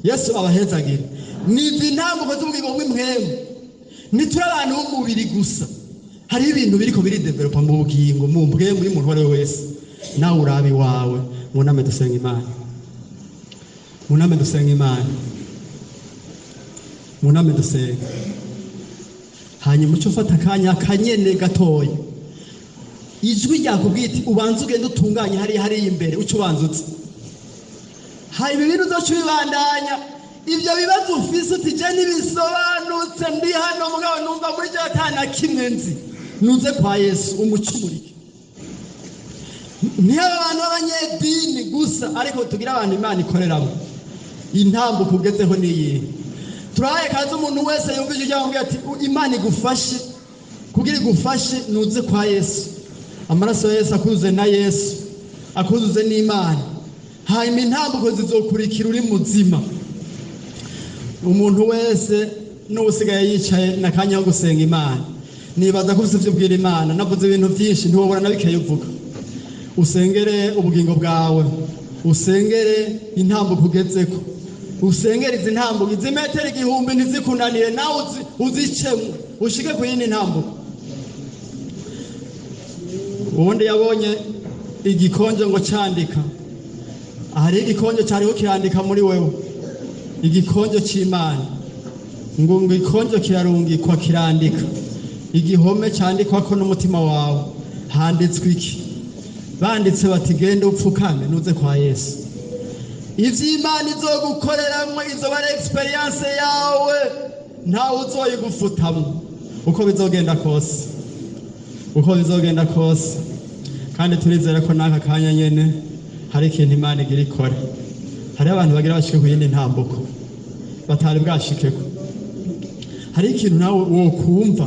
Yesu abahezagire. Ni izi ntambuko z'ubugingo bw'impwemu. Ntituri abantu b'umubiri gusa, hariho ibintu biriko biridevelopa mu bugingo, mu mpwemu y'umuntu uwo ari we wese. Nawe uraba iwawe. Muname dusenga Imana, muname dusenga Imana, muname dusenga. Hanyuma uce ufata akanya kanyene gatoya. Ijwi ryakubwiye iti ubanze ugende utunganye hariya hariya imbere, uce ubanza uze. Hanyuma ibintu uzoca ubibandanya. Ibyo bibazo ufise uti je ntibisobanutse, ndi hano mugabo numva muri je ata na kimwe nzi, nuze kwa Yesu umucumurike. Ntiyaba abantu b'abanyedini gusa, ariko tugire abantu Imana ikoreramo. Intambuko ugezeho niyihe? Turahaye kazi umuntu wese yumva ijwi ryamubwira ati Imana igufashe. Kugira igufashe, nuze kwa Yesu, amaraso ya Yesu akuzuze, na Yesu akuzuze n'Imana. Hanyuma intambuko zizokurikira uri muzima. Umuntu wese n'usigaye yicaye n'akanya ko gusenga Imana. Nibaza ko ufite ivyo ubwira Imana. Navuze ibintu byinshi, ntiwobora na bikeya uvuga. Usengere ubugingo bwawe, usengere intambuko ugezeko, usengere izi ntambuko, izi metero 1000 ntizikunanire, nawe uzicemo ushike ku yindi ntambuko. Ubundi yabonye igikonjo ngo candika. Hari igikonjo cyariho kirandika muri wewe, igikonjo c'Imana. Ngo igikonjo kirarungikwa, kirandika. Igihome candikwako n'umutima wawe, handitswe iki? Banditse bati genda upfukame, nuze kwa Yesu. Ivy'Imana izogukoreramwo izoba ari expérience yawe, ntawe uzoyigufutamwo uko bizogenda kose, uko bizogenda kose. Kandi turizera ko n'aka kanya nyene hari ikintu Imana igira ikore. Hariho abantu bagira bashike ku yindi ntambuko batari bwashikeko. Hari ikintu nawe wokumva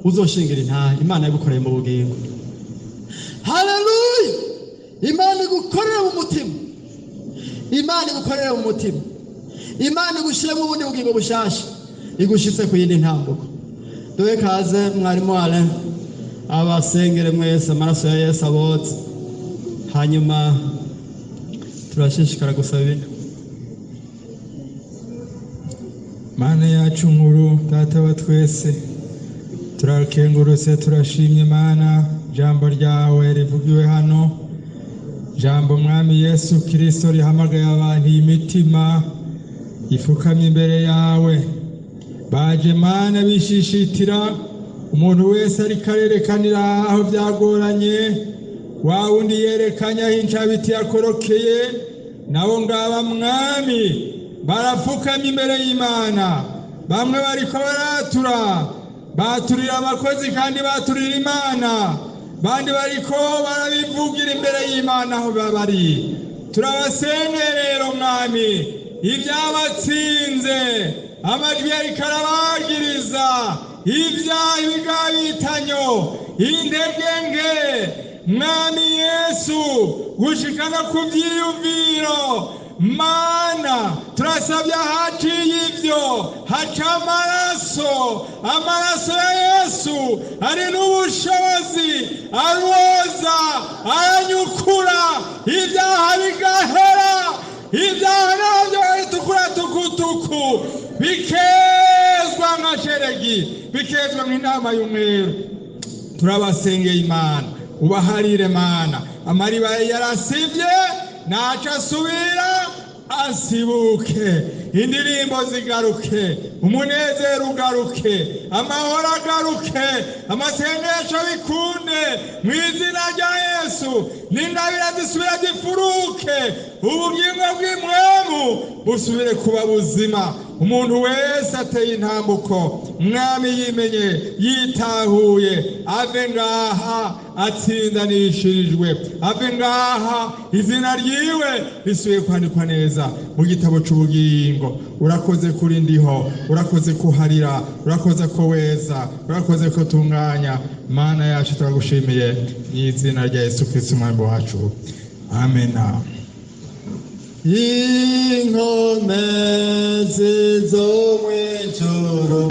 uzoshingira intahe Imana yagukoreye mu bugingo. Haleluya! Imana igukorere mu mutima, Imana igukorere mu mutima, Imana igushyiremo ubundi bugingo bushasha, igushitse ku yindi ntambuko. Duhe kaze mwarimu Alain abasengere mwese, amaraso ya Yesu abotse. Hanyuma turashishikara gusaba ibindi. Mana yacu nkuru, Data wa twese, turakengurutse, turashimye Mana jambo ryawe rivugiwe hano, jambo Mwami Yesu Kristo rihamagaye abantu imitima ifukamye imbere yawe. Baje Mana bishishitira, umuntu wese ariko arerekanira aho byagoranye, wa wundi yerekanye aho incabiti yakorokeye, nabo ngaba Mwami barapfukamye imbere y'Imana. Bamwe bariko baratura. Baturira abakozi kandi baturira Imana, bandi bariko barabivugira imbere y'Imana aho bari. Turabasenge rero, Mwami, ibyabatsinze, amajwi yariko arabagiriza ibyaha, ibigabitanyo, intege nke, Mwami Yesu, gushika no ku vyiyumviro. Mana, turasabye ahaciye ivyo haca amaraso, amaraso ya Yesu ari n'ubushobozi, aroza, aranyukura, ibyaha bigahera, ibyaha nabyo bitukura tukutuku, bikezwa nka sheregi, bikezwa nk'intama y'umweru. Turabasengeye, Imana, ubaharire, Mana, amariba yarasivye ntaco asubira asibuke, indirimbo zigaruke, umunezero ugaruke, amahoro agaruke, amasengesho bikunde mu izina rya Yesu, n'ingabire zisubira zifuruke, ubugingo bw'impwemu busubire kuba buzima. Umuntu wese ateye intambuko, Mwami, yimenye, yitahuye, ave ngaha atsindanishirijwe, ave ngaha izina ryiwe risubiye kwandikwa neza mu gitabo c'ubugingo. Urakoze kuri ndiho, urakoze kuharira, urakoze ko weza, urakoze ko tunganya. Mana yacu, turagushimiye mu izina rya Yesu Kristo Umwami wacu, amena. Inkomezi zo mw'ijuru.